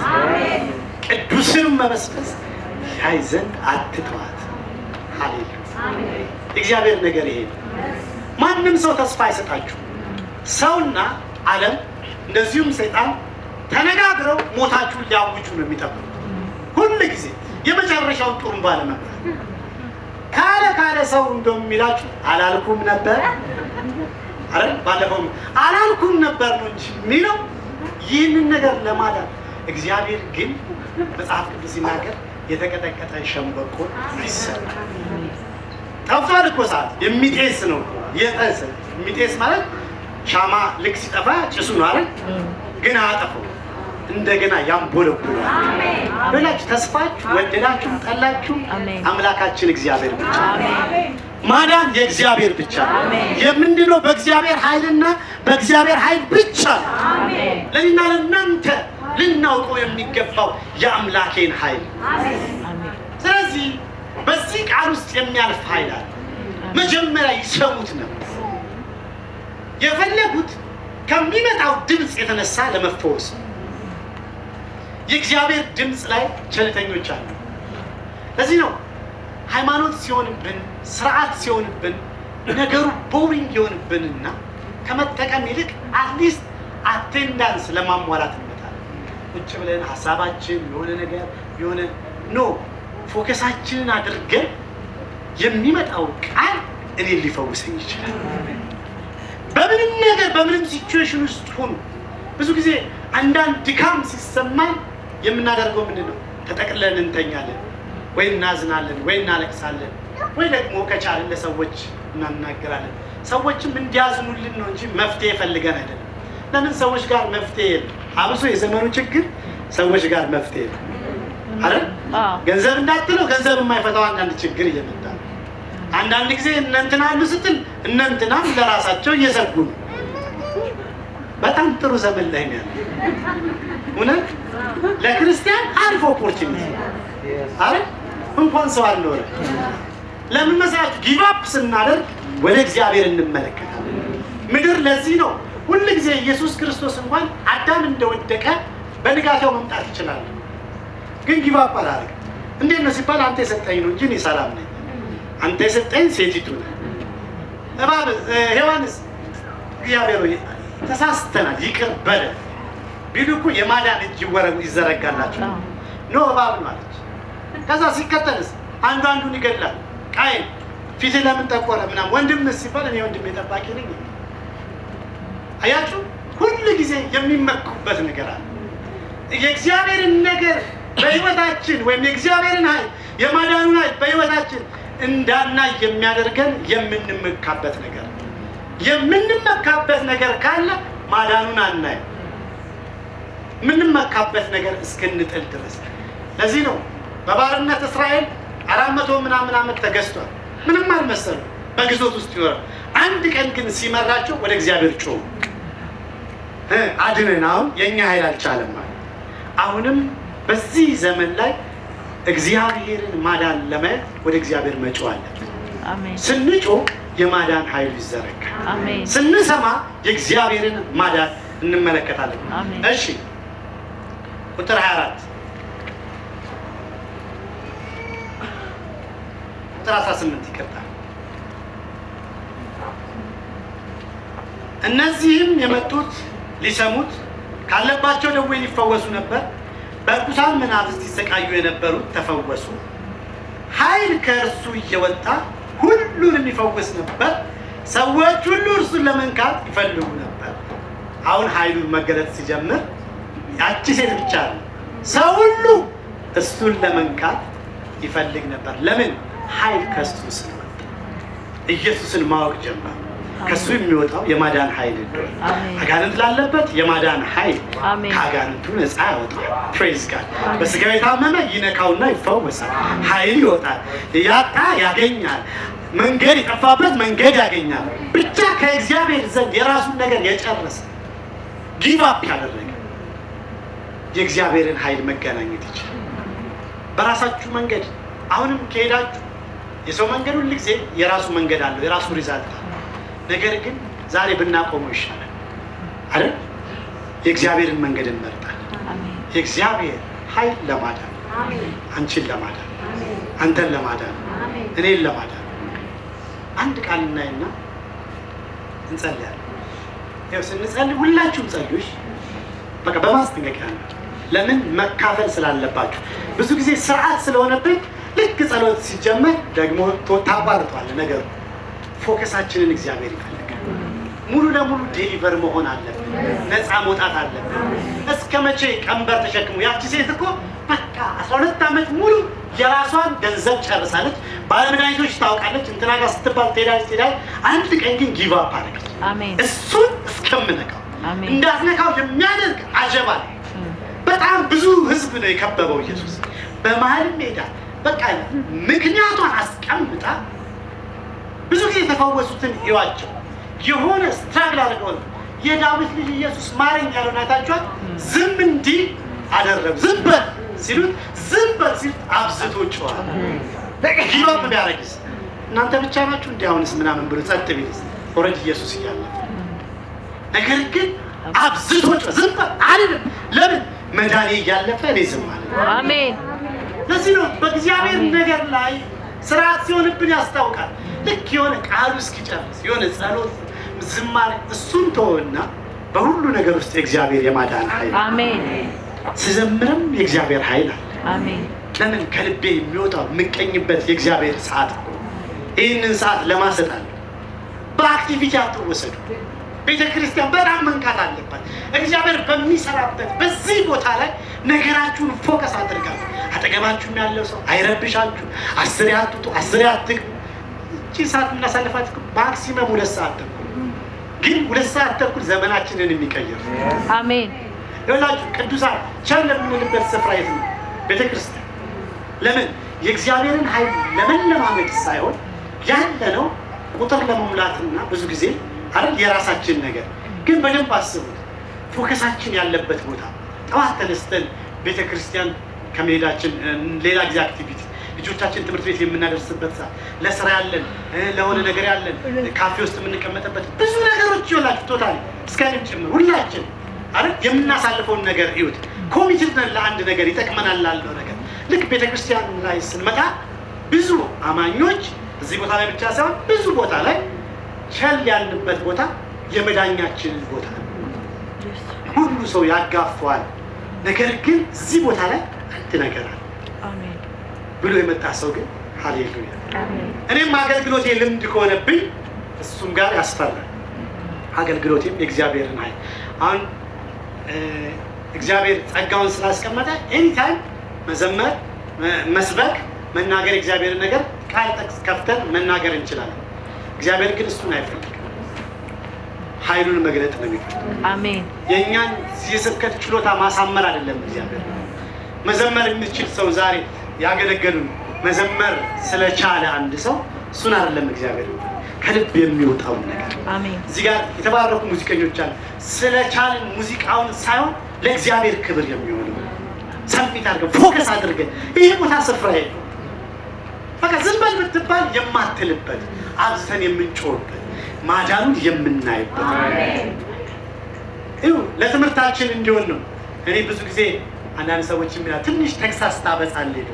A: ቅዱስን መበስበስ ያይ ዘንድ አትተዋት። ሃሌሉያ! እግዚአብሔር ነገር ይሄ ነው። ማንም ሰው ተስፋ አይሰጣችሁ። ሰውና ዓለም እንደዚሁም ሰይጣን ተነጋግረው ሞታችሁን ሊያውጁ ነው የሚጠብቁት። ሁል ጊዜ የመጨረሻውን ጡሩምባ ለመንፋት ካለ ካለ ሰው እንደው የሚላችሁ አላልኩም ነበር አይደል? ባለፈው አላልኩም ነበር ነው እንጂ የሚለው ይህንን ነገር ለማዳን። እግዚአብሔር ግን መጽሐፍ ቅዱስ ሲናገር የተቀጠቀጠ ሸምበቆን አይሰብርም። ጠፍቷል እኮ ሰዓት የሚጤስ ነው እኮ የጤሰ። የሚጤስ ማለት ሻማ ልክ ሲጠፋ ጭሱ ነው አይደል? ግን አያጠፋው፣ እንደገና ያንቦለቡላል። ብላችሁ ተስፋችሁ ወደዳችሁም ጠላችሁም አምላካችን እግዚአብሔር ብቻ ነው። ማዳን የእግዚአብሔር ብቻ ነው። የምንድነው? በእግዚአብሔር ኃይልና በእግዚአብሔር ኃይል ብቻ ነው። ለእኔና ለእናንተ ልናውቀው የሚገባው የአምላኬን ኃይል። ስለዚህ በዚህ ቃል ውስጥ የሚያልፍ ኃይል አለ። መጀመሪያ ይሰሙት ነበር። የፈለጉት ከሚመጣው ድምፅ የተነሳ ለመፈወስ ነው። የእግዚአብሔር ድምፅ ላይ ቸልተኞች አሉ። ለዚህ ነው ሃይማኖት ሲሆንብን፣ ስርዓት ሲሆንብን፣ ነገሩ boring ይሆንብንና ከመጠቀም ይልቅ at least attendance ለማሟላት እንመጣለን። ቁጭ ብለን ሀሳባችን የሆነ ነገር የሆነ no focus ኣችንን አድርገን የሚመጣው ቃል እኔን ሊፈውሰኝ ይችላል። በምንም ነገር በምንም situation ውስጥ ሆኑ ብዙ ጊዜ አንዳንድ ድካም ሲሰማን የምናደርገው ምንድን ነው? ተጠቅለን እንተኛለን፣ ወይ እናዝናለን፣ ወይ እናለቅሳለን፣ ወይ ደግሞ ከቻልን ለሰዎች እናናገራለን። ሰዎችም እንዲያዝኑልን ነው እንጂ መፍትሄ ፈልገን አይደለም። ለምን ሰዎች ጋር መፍትሄ የለም። አብሶ የዘመኑ ችግር ሰዎች ጋር መፍትሄ የለም አይደል? ገንዘብ እንዳትለው ገንዘብ የማይፈታው አንዳንድ ችግር እየመጣ ነው። አንዳንድ ጊዜ እነንትና አሉ ስትል እነንትናም ለራሳቸው እየዘጉ ነው። በጣም ጥሩ ዘመን ላይ ነው ያለው። እውነት ለክርስቲያን አሪፍ opportunity አይደል? እንኳን ሰው አልኖረ። ለምን መሰላችሁ? Give up ስናደርግ ወደ እግዚአብሔር እንመለከታለን። ምድር ለዚህ ነው ሁል ጊዜ ኢየሱስ ክርስቶስ እንኳን አዳም እንደወደቀ በንጋታው መምጣት ይችላል። ግን give up አላደረገም። እንዴት ነው ሲባል አንተ የሰጠኝ ነው እንጂ እኔ ሰላም ነኝ። አንተ የሰጠኝ ሴቲቱ ነህ። እባብ ሔዋንስ እግዚአብሔር ሆይ ተሳስተናል ይቅር በለን ቢሉ እኮ የማዳን እጅ ይዘረጋላቸው። No፣ እባብ ነው አለች። ከዛ ሲከተልስ አንዱ አንዱን ይገድላል። ቃየን ፊትህ ለምን ጠቆረ ምናምን ወንድም ሲባል እኔ ወንድሜ ጠባቂ ነኝ። አያችሁ፣ ሁል ጊዜ የሚመኩበት ነገር አለ። የእግዚአብሔርን ነገር በህይወታችን ወይም የእግዚአብሔርን ኃይል የማዳኑን ኃይል በህይወታችን እንዳናይ የሚያደርገን የምንመካበት ነገር፣ የምንመካበት ነገር ካለ ማዳኑን አናይም። የምንመካበት ነገር እስክንጥል ድረስ። ለዚህ ነው በባርነት እስራኤል 400 ምናምን ዓመት ተገዝቷል። ምንም አልመሰሉ፣ በግዞት ውስጥ ይኖራል። አንድ ቀን ግን ሲመራቸው ወደ እግዚአብሔር ጮሁ፣ አድነን፣ አሁን የእኛ ኃይል አልቻለም ማለት። አሁንም በዚህ ዘመን ላይ እግዚአብሔርን ማዳን ለማየት ወደ እግዚአብሔር መጮህ አለብን። ስንጮህ የማዳን ኃይሉ ይዘረጋል። ስንሰማ የእግዚአብሔርን ማዳን እንመለከታለን። እሺ፣ ቁጥር 24፣ ቁጥር 18፣ ይቅርታ። እነዚህም የመጡት ሊሰሙት ካለባቸው ደዌ ሊፈወሱ ነበር። በርኩሳን መናፍስት ይሰቃዩ የነበሩት ተፈወሱ። ኃይል ከእርሱ እየወጣ ሁሉንም ይፈውስ ነበር። ሰዎች ሁሉ እርሱን ለመንካት ይፈልጉ ነበር። አሁን ኃይሉን መገለጥ ሲጀምር ያቺ ሴት ብቻ ነው፣ ሰው ሁሉ እሱን ለመንካት ይፈልግ ነበር። ለምን? ኃይል ከእሱ ስለወጣ ኢየሱስን ማወቅ ጀመሩ። ከሱ የሚወጣው የማዳን ኃይል እንደሆነ፣ አጋንንት ላለበት የማዳን ኃይል ከአጋንንቱ ነፃ ያወጣል። Praise God። በስጋው የታመመ ይነካውና ይፈወሳል። ኃይል ይወጣል። ያጣ ያገኛል። መንገድ የጠፋበት መንገድ ያገኛል። ብቻ ከእግዚአብሔር ዘንድ የራሱን ነገር የጨረሰ፣ give up ያደረገ የእግዚአብሔርን ኃይል መገናኘት ይችላል። በራሳችሁ መንገድ አሁንም ከሄዳችሁ የሰው መንገድ ሁል ጊዜ የራሱ መንገድ አለው፣ የራሱ result አለው። ነገር ግን ዛሬ ብናቆመው ይሻላል አይደል? የእግዚአብሔርን መንገድ እንመርጣለን። የእግዚአብሔር ኃይል ለማዳን፣ አንቺን ለማዳን፣ አንተን ለማዳን፣ እኔን ለማዳን አንድ ቃል እናይና እንጸልያለን። ያው ስንጸልይ ሁላችሁም ጸልዩ። በቃ በማስጠንቀቂያ ነው። ለምን መካፈል ስላለባችሁ። ብዙ ጊዜ ስርዓት ስለሆነብን ልክ ጸሎት ሲጀመር ደግሞ ታቋርጧለህ ነገሩ። Focus ኣችንን እግዚአብሔር ይፈልጋል። ሙሉ ለሙሉ deliver መሆን አለብን። ነፃ መውጣት አለብን። እስከ መቼ ቀንበር ተሸክሙ? ያቺ ሴት እኮ በቃ 12 ዓመት ሙሉ የራሷን ገንዘብ ጨርሳለች። ባለመድኃኒቶች ታውቃለች። እንትና ጋር ስትባል ትሄዳለች ትሄዳለች። አንድ ቀን ግን give up አደረገች። እሱን እስከምነካው እንዳትነካው የሚያደርግ አጀባ ነው። በጣም ብዙ ህዝብ ነው የከበበው ኢየሱስ። በመሀል ሜዳ በቃ ምክንያቷን አስቀምጣ ብዙ ጊዜ የተፈወሱትን እዩዋቸው። የሆነ struggle አድርገው ነው። የዳዊት ልጅ ኢየሱስ ማረኝ ያለውን አይታችኋል። ዝም እንዲል አደረጉ። ዝም በል ሲሉት ዝም በል ሲሉት አብዝቶ ጮኸ። Give up ቢያደርግስ እናንተ ብቻ ናችሁ እንዲህ አሁንስ ምናምን ብሎ ጸጥ ቢልስ already ኢየሱስ እያለፈ ነገር ግን አብዝቶ ጮኸ። ዝም በል አልልም። ለምን መዳኔ እያለፈ እኔ ዝም አለ።
B: አሜን።
A: ለዚህ ነው በእግዚአብሔር ነገር ላይ ስርዓት ሲሆንብን ያስታውቃል። ልክ የሆነ ቃሉ እስኪጨርስ የሆነ ጸሎት፣ ዝማሬ እሱን ተወና በሁሉ ነገር ውስጥ የእግዚአብሔር የማዳን ኃይል
B: አሜን።
A: ስዘምርም የእግዚአብሔር ኃይል አለ።
B: አሜን።
A: ለምን ከልቤ የሚወጣው የምቀኝበት የእግዚአብሔር ሰዓት እኮ ይህንን ሰዓት ለማሰጣለሁ። በ activity አትወሰዱ። ቤተ ክርስቲያን በጣም መንካት አለባት። እግዚአብሔር በሚሰራበት በዚህ ቦታ ላይ ነገራችሁን focus አድርጋችሁ አጠገባችሁም ያለው ሰው አይረብሻችሁ። አስሬ አትውጡ፣ አስሬ አትግቡ። እቺ ሰዓት የምናሳልፋት maximum 2 ሰዓት ተኩል፣ ግን 2 ሰዓት ተኩል ዘመናችንን የሚቀይር
B: አሜን።
A: ይኸውላችሁ ቅዱሳን ቸል የምንልበት ስፍራ የት ነው? ቤተ ክርስቲያን። ለምን የእግዚአብሔርን ኃይል ለመለማመድ ሳይሆን ያለነው ቁጥር ለመሙላትና ብዙ ጊዜ አይደል የራሳችን ነገር። ግን በደንብ አስቡት። Focus ኣችን ያለበት ቦታ ጠዋት ተነስተን ቤተ ክርስቲያን ከመሄዳችን ሌላ ጊዜ activity፣ ልጆቻችን ትምህርት ቤት የምናደርስበት ሰዓት፣ ለስራ ያለን፣ ለሆነ ነገር ያለን፣ ካፌ ውስጥ የምንቀመጥበት ብዙ ነገሮች ይሆናችሁ። Totally እስከንም ጭምር ሁላችን አይደል የምናሳልፈውን ነገር እዩት። Committed ነን ለአንድ ነገር፣ ይጠቅመናል ላለው ነገር። ልክ ቤተክርስቲያን ላይ ስንመጣ ብዙ አማኞች እዚህ ቦታ ላይ ብቻ ሳይሆን ብዙ ቦታ ላይ ቸል ያልንበት ቦታ የመዳኛችንን ቦታ ነው። ሁሉ ሰው ያጋፈዋል። ነገር ግን እዚህ ቦታ ላይ አንድ ነገር አለ ብሎ የመጣ ሰው ግን ሃሌሉያ። እኔም አገልግሎቴ ልምድ ከሆነብኝ እሱም ጋር ያስፈራል። አገልግሎቴም የእግዚአብሔርን ኃይል አሁን እግዚአብሔር ጸጋውን ስላስቀመጠ anytime መዘመር፣ መስበክ፣ መናገር የእግዚአብሔርን ነገር ቃል ጥቅስ ከፍተን መናገር እንችላለን። እግዚአብሔር ግን እሱን አይፈልግም። ኃይሉን መግለጥ ነው የሚፈልግ።
B: አሜን።
A: የእኛን የስብከት ችሎታ ማሳመር አይደለም። እግዚአብሔር መዘመር የሚችል ሰው ዛሬ ያገለገሉን መዘመር ስለቻለ አንድ ሰው እሱን አይደለም እግዚአብሔር ከልብ የሚወጣውን ነገር።
B: አሜን።
A: እዚህ ጋር የተባረኩ ሙዚቀኞች አሉ። ስለቻልን ሙዚቃውን ሳይሆን ለእግዚአብሔር ክብር የሚሆነው submit አድርገን focus አድርገን ይህ ቦታ ስፍራ የለው በቃ ዝም በል ብትባል የማትልበት፣ አብዝተን የምንጮህበት፣ ማዳኑን የምናይበት ይኸው ለትምህርታችን እንዲሆን ነው። እኔ ብዙ ጊዜ አንዳንድ ሰዎች የሚላ ትንሽ ተግሳጽ ታበዛለህ ይሉ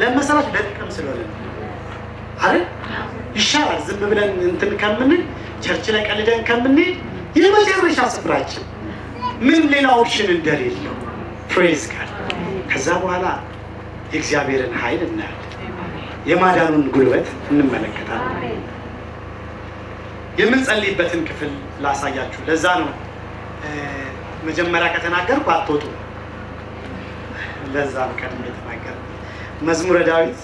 A: ለመሰላችሁ ለጥቅም ስለሆነ ነው አይደል? ይሻላል ዝም ብለን እንትን ከምንል፣ church ላይ ቀልደን ከምንሄድ የመጨረሻ ስፍራችን ምን ሌላ option እንደሌለው praise God። ከዛ በኋላ የእግዚአብሔርን ኃይል እናያለን። የማዳኑን ጉልበት እንመለከታለን። የምንጸልይበትን ክፍል ላሳያችሁ። ለዛ ነው መጀመሪያ ከተናገርኩ አትወጡም። ለዛ ነው ቀድሜ የተናገርኩት። መዝሙረ ዳዊት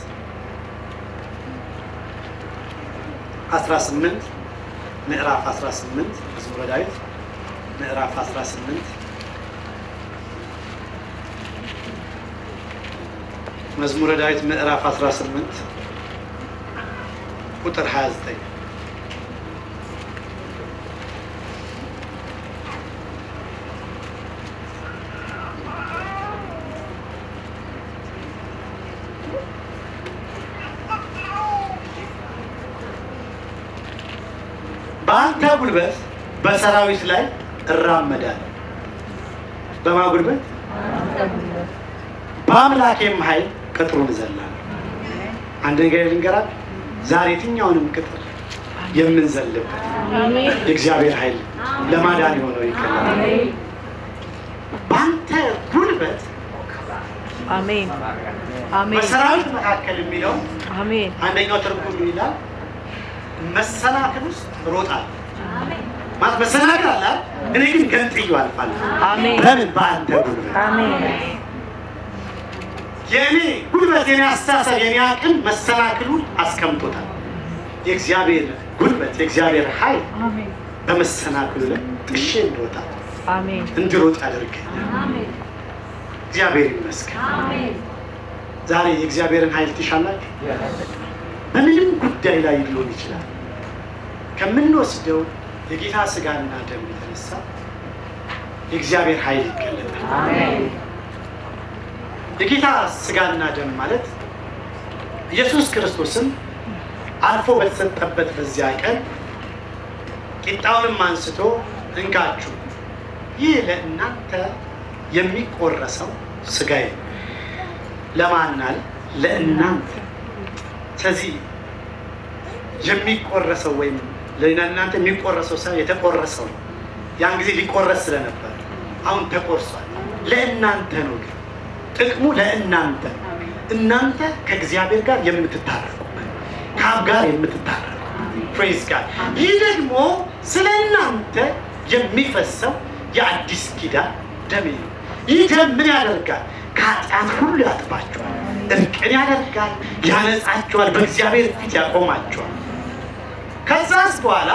A: 18፣ ምዕራፍ 18፣ መዝሙረ ዳዊት ምዕራፍ 18፣ መዝሙረ ዳዊት ምዕራፍ 18 ቁጥር 29። በአንተ ጉልበት በሰራዊት ላይ እራመዳለሁ። በማን ጉልበት? በአምላኬም ኃይል ቅጥሩን እዘላለሁ። አንድ ነገር ልንገራችሁ፣ ዛሬ የትኛውንም ቅጥር የምንዘልበት የእግዚአብሔር ኃይል ለማዳን የሆነው ይገለጣል። በአንተ ጉልበት
B: አሜን አሜን።
A: በሰራዊት መካከል የሚለው
B: አሜን።
A: አንደኛው ትርጉም ይላል መሰናክል ውስጥ እሮጣለሁ። ማለት መሰናክል አለ አይደል? እኔ ግን ገንጥዬው አልፋለሁ።
B: አሜን።
A: በምን? በአንተ ጉልበት።
B: አሜን።
A: የእኔ ጉልበት፣ የኔ አስተሳሰብ፣ የኔ አቅም መሰናክሉን አስቀምጦታል። የእግዚአብሔር ጉልበት፣ የእግዚአብሔር ኃይል
B: አሜን።
A: በመሰናክሉ ላይ ጥሼ እንድወጣ
B: አሜን።
A: እንድሮጥ ያደርገኛል። እግዚአብሔር ይመስገን። ዛሬ የእግዚአብሔርን ኃይል ትሻላችሁ። በምንም ጉዳይ ላይ ሊሆን ይችላል። ከምንወስደው የጌታ ስጋና ደም የተነሳ የእግዚአብሔር ኃይል ይገለጣል። የጌታ ስጋና ደም ማለት ኢየሱስ ክርስቶስም አልፎ በተሰጠበት በዚያ ቀን ቂጣውንም አንስቶ እንካችሁ፣ ይህ ለእናንተ የሚቆረሰው ስጋዬ ነው። ለማን አለ? ለእናንተ። ስለዚህ የሚቆረሰው ወይም ለእናንተ የሚቆረሰው ሳይሆን የተቆረሰው ነው። ያን ጊዜ ሊቆረስ ስለነበር አሁን ተቆርሷል። ለእናንተ ነው፣ ግን ጥቅሙ ለእናንተ፣ እናንተ ከእግዚአብሔር ጋር የምትታረቁበት፣ ከአብ ጋር የምትታረቁበት። Praise God። ይህ ደግሞ ስለ እናንተ የሚፈሰው የአዲስ ኪዳን ደሜ ነው። ይህ ደም ምን ያደርጋል? ከኃጢአት ሁሉ ያጥባችኋል፣ እርቅን ያደርጋል፣ ያነጻችኋል፣ በእግዚአብሔር ፊት ያቆማችኋል። ከዛስ በኋላ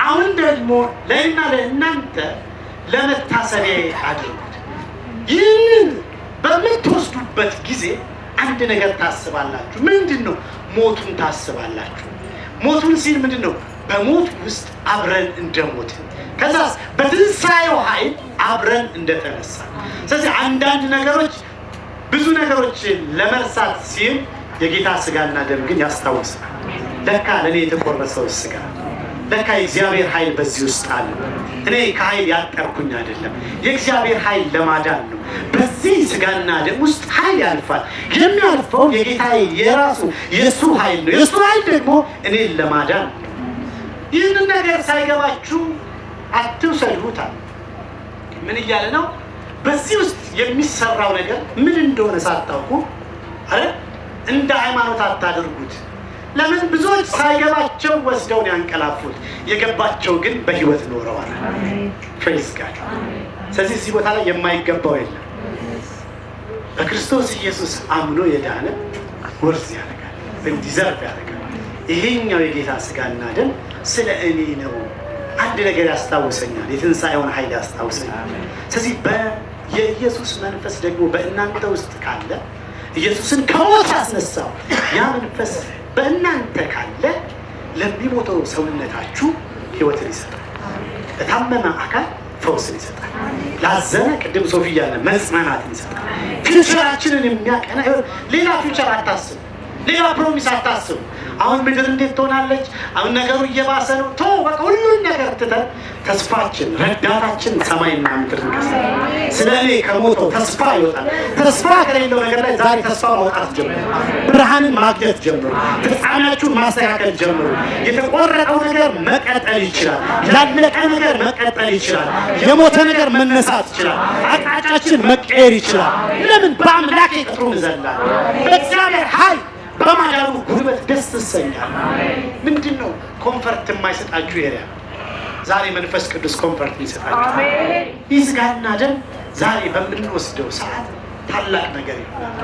A: አሁን ደግሞ ለእኔና ለእናንተ ለመታሰቢያ አድርጉት። ይህንን በምትወስዱበት ጊዜ አንድ ነገር ታስባላችሁ። ምንድን ነው? ሞቱን ታስባላችሁ። ሞቱን ሲል ምንድን ነው? በሞት ውስጥ አብረን እንደሞትን፣ ከዛስ በትንሣኤው ኃይል አብረን እንደተነሳ። ስለዚህ አንዳንድ ነገሮች፣ ብዙ ነገሮች ለመርሳት ሲል የጌታ ስጋና ደም ግን ያስታውሳል። ለካ ለእኔ የተቆረሰው ስጋ፣ ለካ የእግዚአብሔር ኃይል በዚህ ውስጥ አለ። እኔ ከኃይል ያጠርኩኝ አይደለም፣ የእግዚአብሔር ኃይል ለማዳን ነው። በዚህ ስጋና ደም ውስጥ ኃይል ያልፋል። የሚያልፈው የጌታ የራሱ የእሱ ኃይል ነው። የእሱ ኃይል ደግሞ እኔን ለማዳን ነው። ይህንን ነገር ሳይገባችሁ አትውሰዱታል። ምን እያለ ነው? በዚህ ውስጥ የሚሰራው ነገር ምን እንደሆነ ሳታውቁ አረ እንደ ሃይማኖት አታድርጉት። ለምን? ብዙዎች ሳይገባቸው ወስደውን ያንቀላፉት፣ የገባቸው ግን በህይወት ኖረዋል። Praise God። ስለዚህ እዚህ ቦታ ላይ የማይገባው የለም። በክርስቶስ ኢየሱስ አምኖ የዳነ worth ያደርጋል ወይም deserve ያደርጋል። ይሄኛው የጌታ ስጋና ደም ስለ እኔ ነው። አንድ ነገር ያስታውሰኛል፣ የትንሣኤውን ኃይል ያስታውሰኛል። ስለዚህ የኢየሱስ መንፈስ ደግሞ በእናንተ ውስጥ ካለ፣ ኢየሱስን ከሞት ያስነሳው ያ መንፈስ በእናንተ ካለ ለሚሞተው ሰውነታችሁ ሕይወትን ይሰጣል። ለታመመ አካል ፈውስን ይሰጣል። ላዘነ፣ ቅድም ሶፊ ያለ፣ መጽናናትን ይሰጣል። Future ኣችንን የሚያቀና፣ ሌላ future አታስቡ፣ ሌላ promise አታስቡ። አሁን ምድር እንዴት ትሆናለች? አሁን ነገሩ እየባሰ ነው። ቶ በቃ ሁሉን ነገር ትተን ተስፋችን፣ ረዳታችን ሰማይና ምድር እንገዛ። ስለ እኔ ከሞተው ተስፋ ይወጣል። ተስፋ ከሌለው ነገር ላይ ዛሬ ተስፋ ማውጣት ጀምሩ። ብርሃንን ማግኘት ጀምሩ። ፍጻሜያችሁን ማስተካከል ጀምሩ። የተቆረጠው ነገር መቀጠል ይችላል። ያለቀ ነገር መቀጠል ይችላል። የሞተ ነገር መነሳት ይችላል። አቅጣጫችን መቀየር ይችላል። ለምን? በአምላኬ ቅጥሩን እዘላለሁ። በእግዚአብሔር ኃይል በማዳኑ ጉልበት ደስ እሰኛለሁ። ምንድን ነው comfort የማይሰጣችሁ area? ዛሬ መንፈስ ቅዱስ comfort ይሰጣችሁ። ይህ ስጋና ደም ዛሬ በምንወስደው ሰዓት ታላቅ ነገር ይሆናል።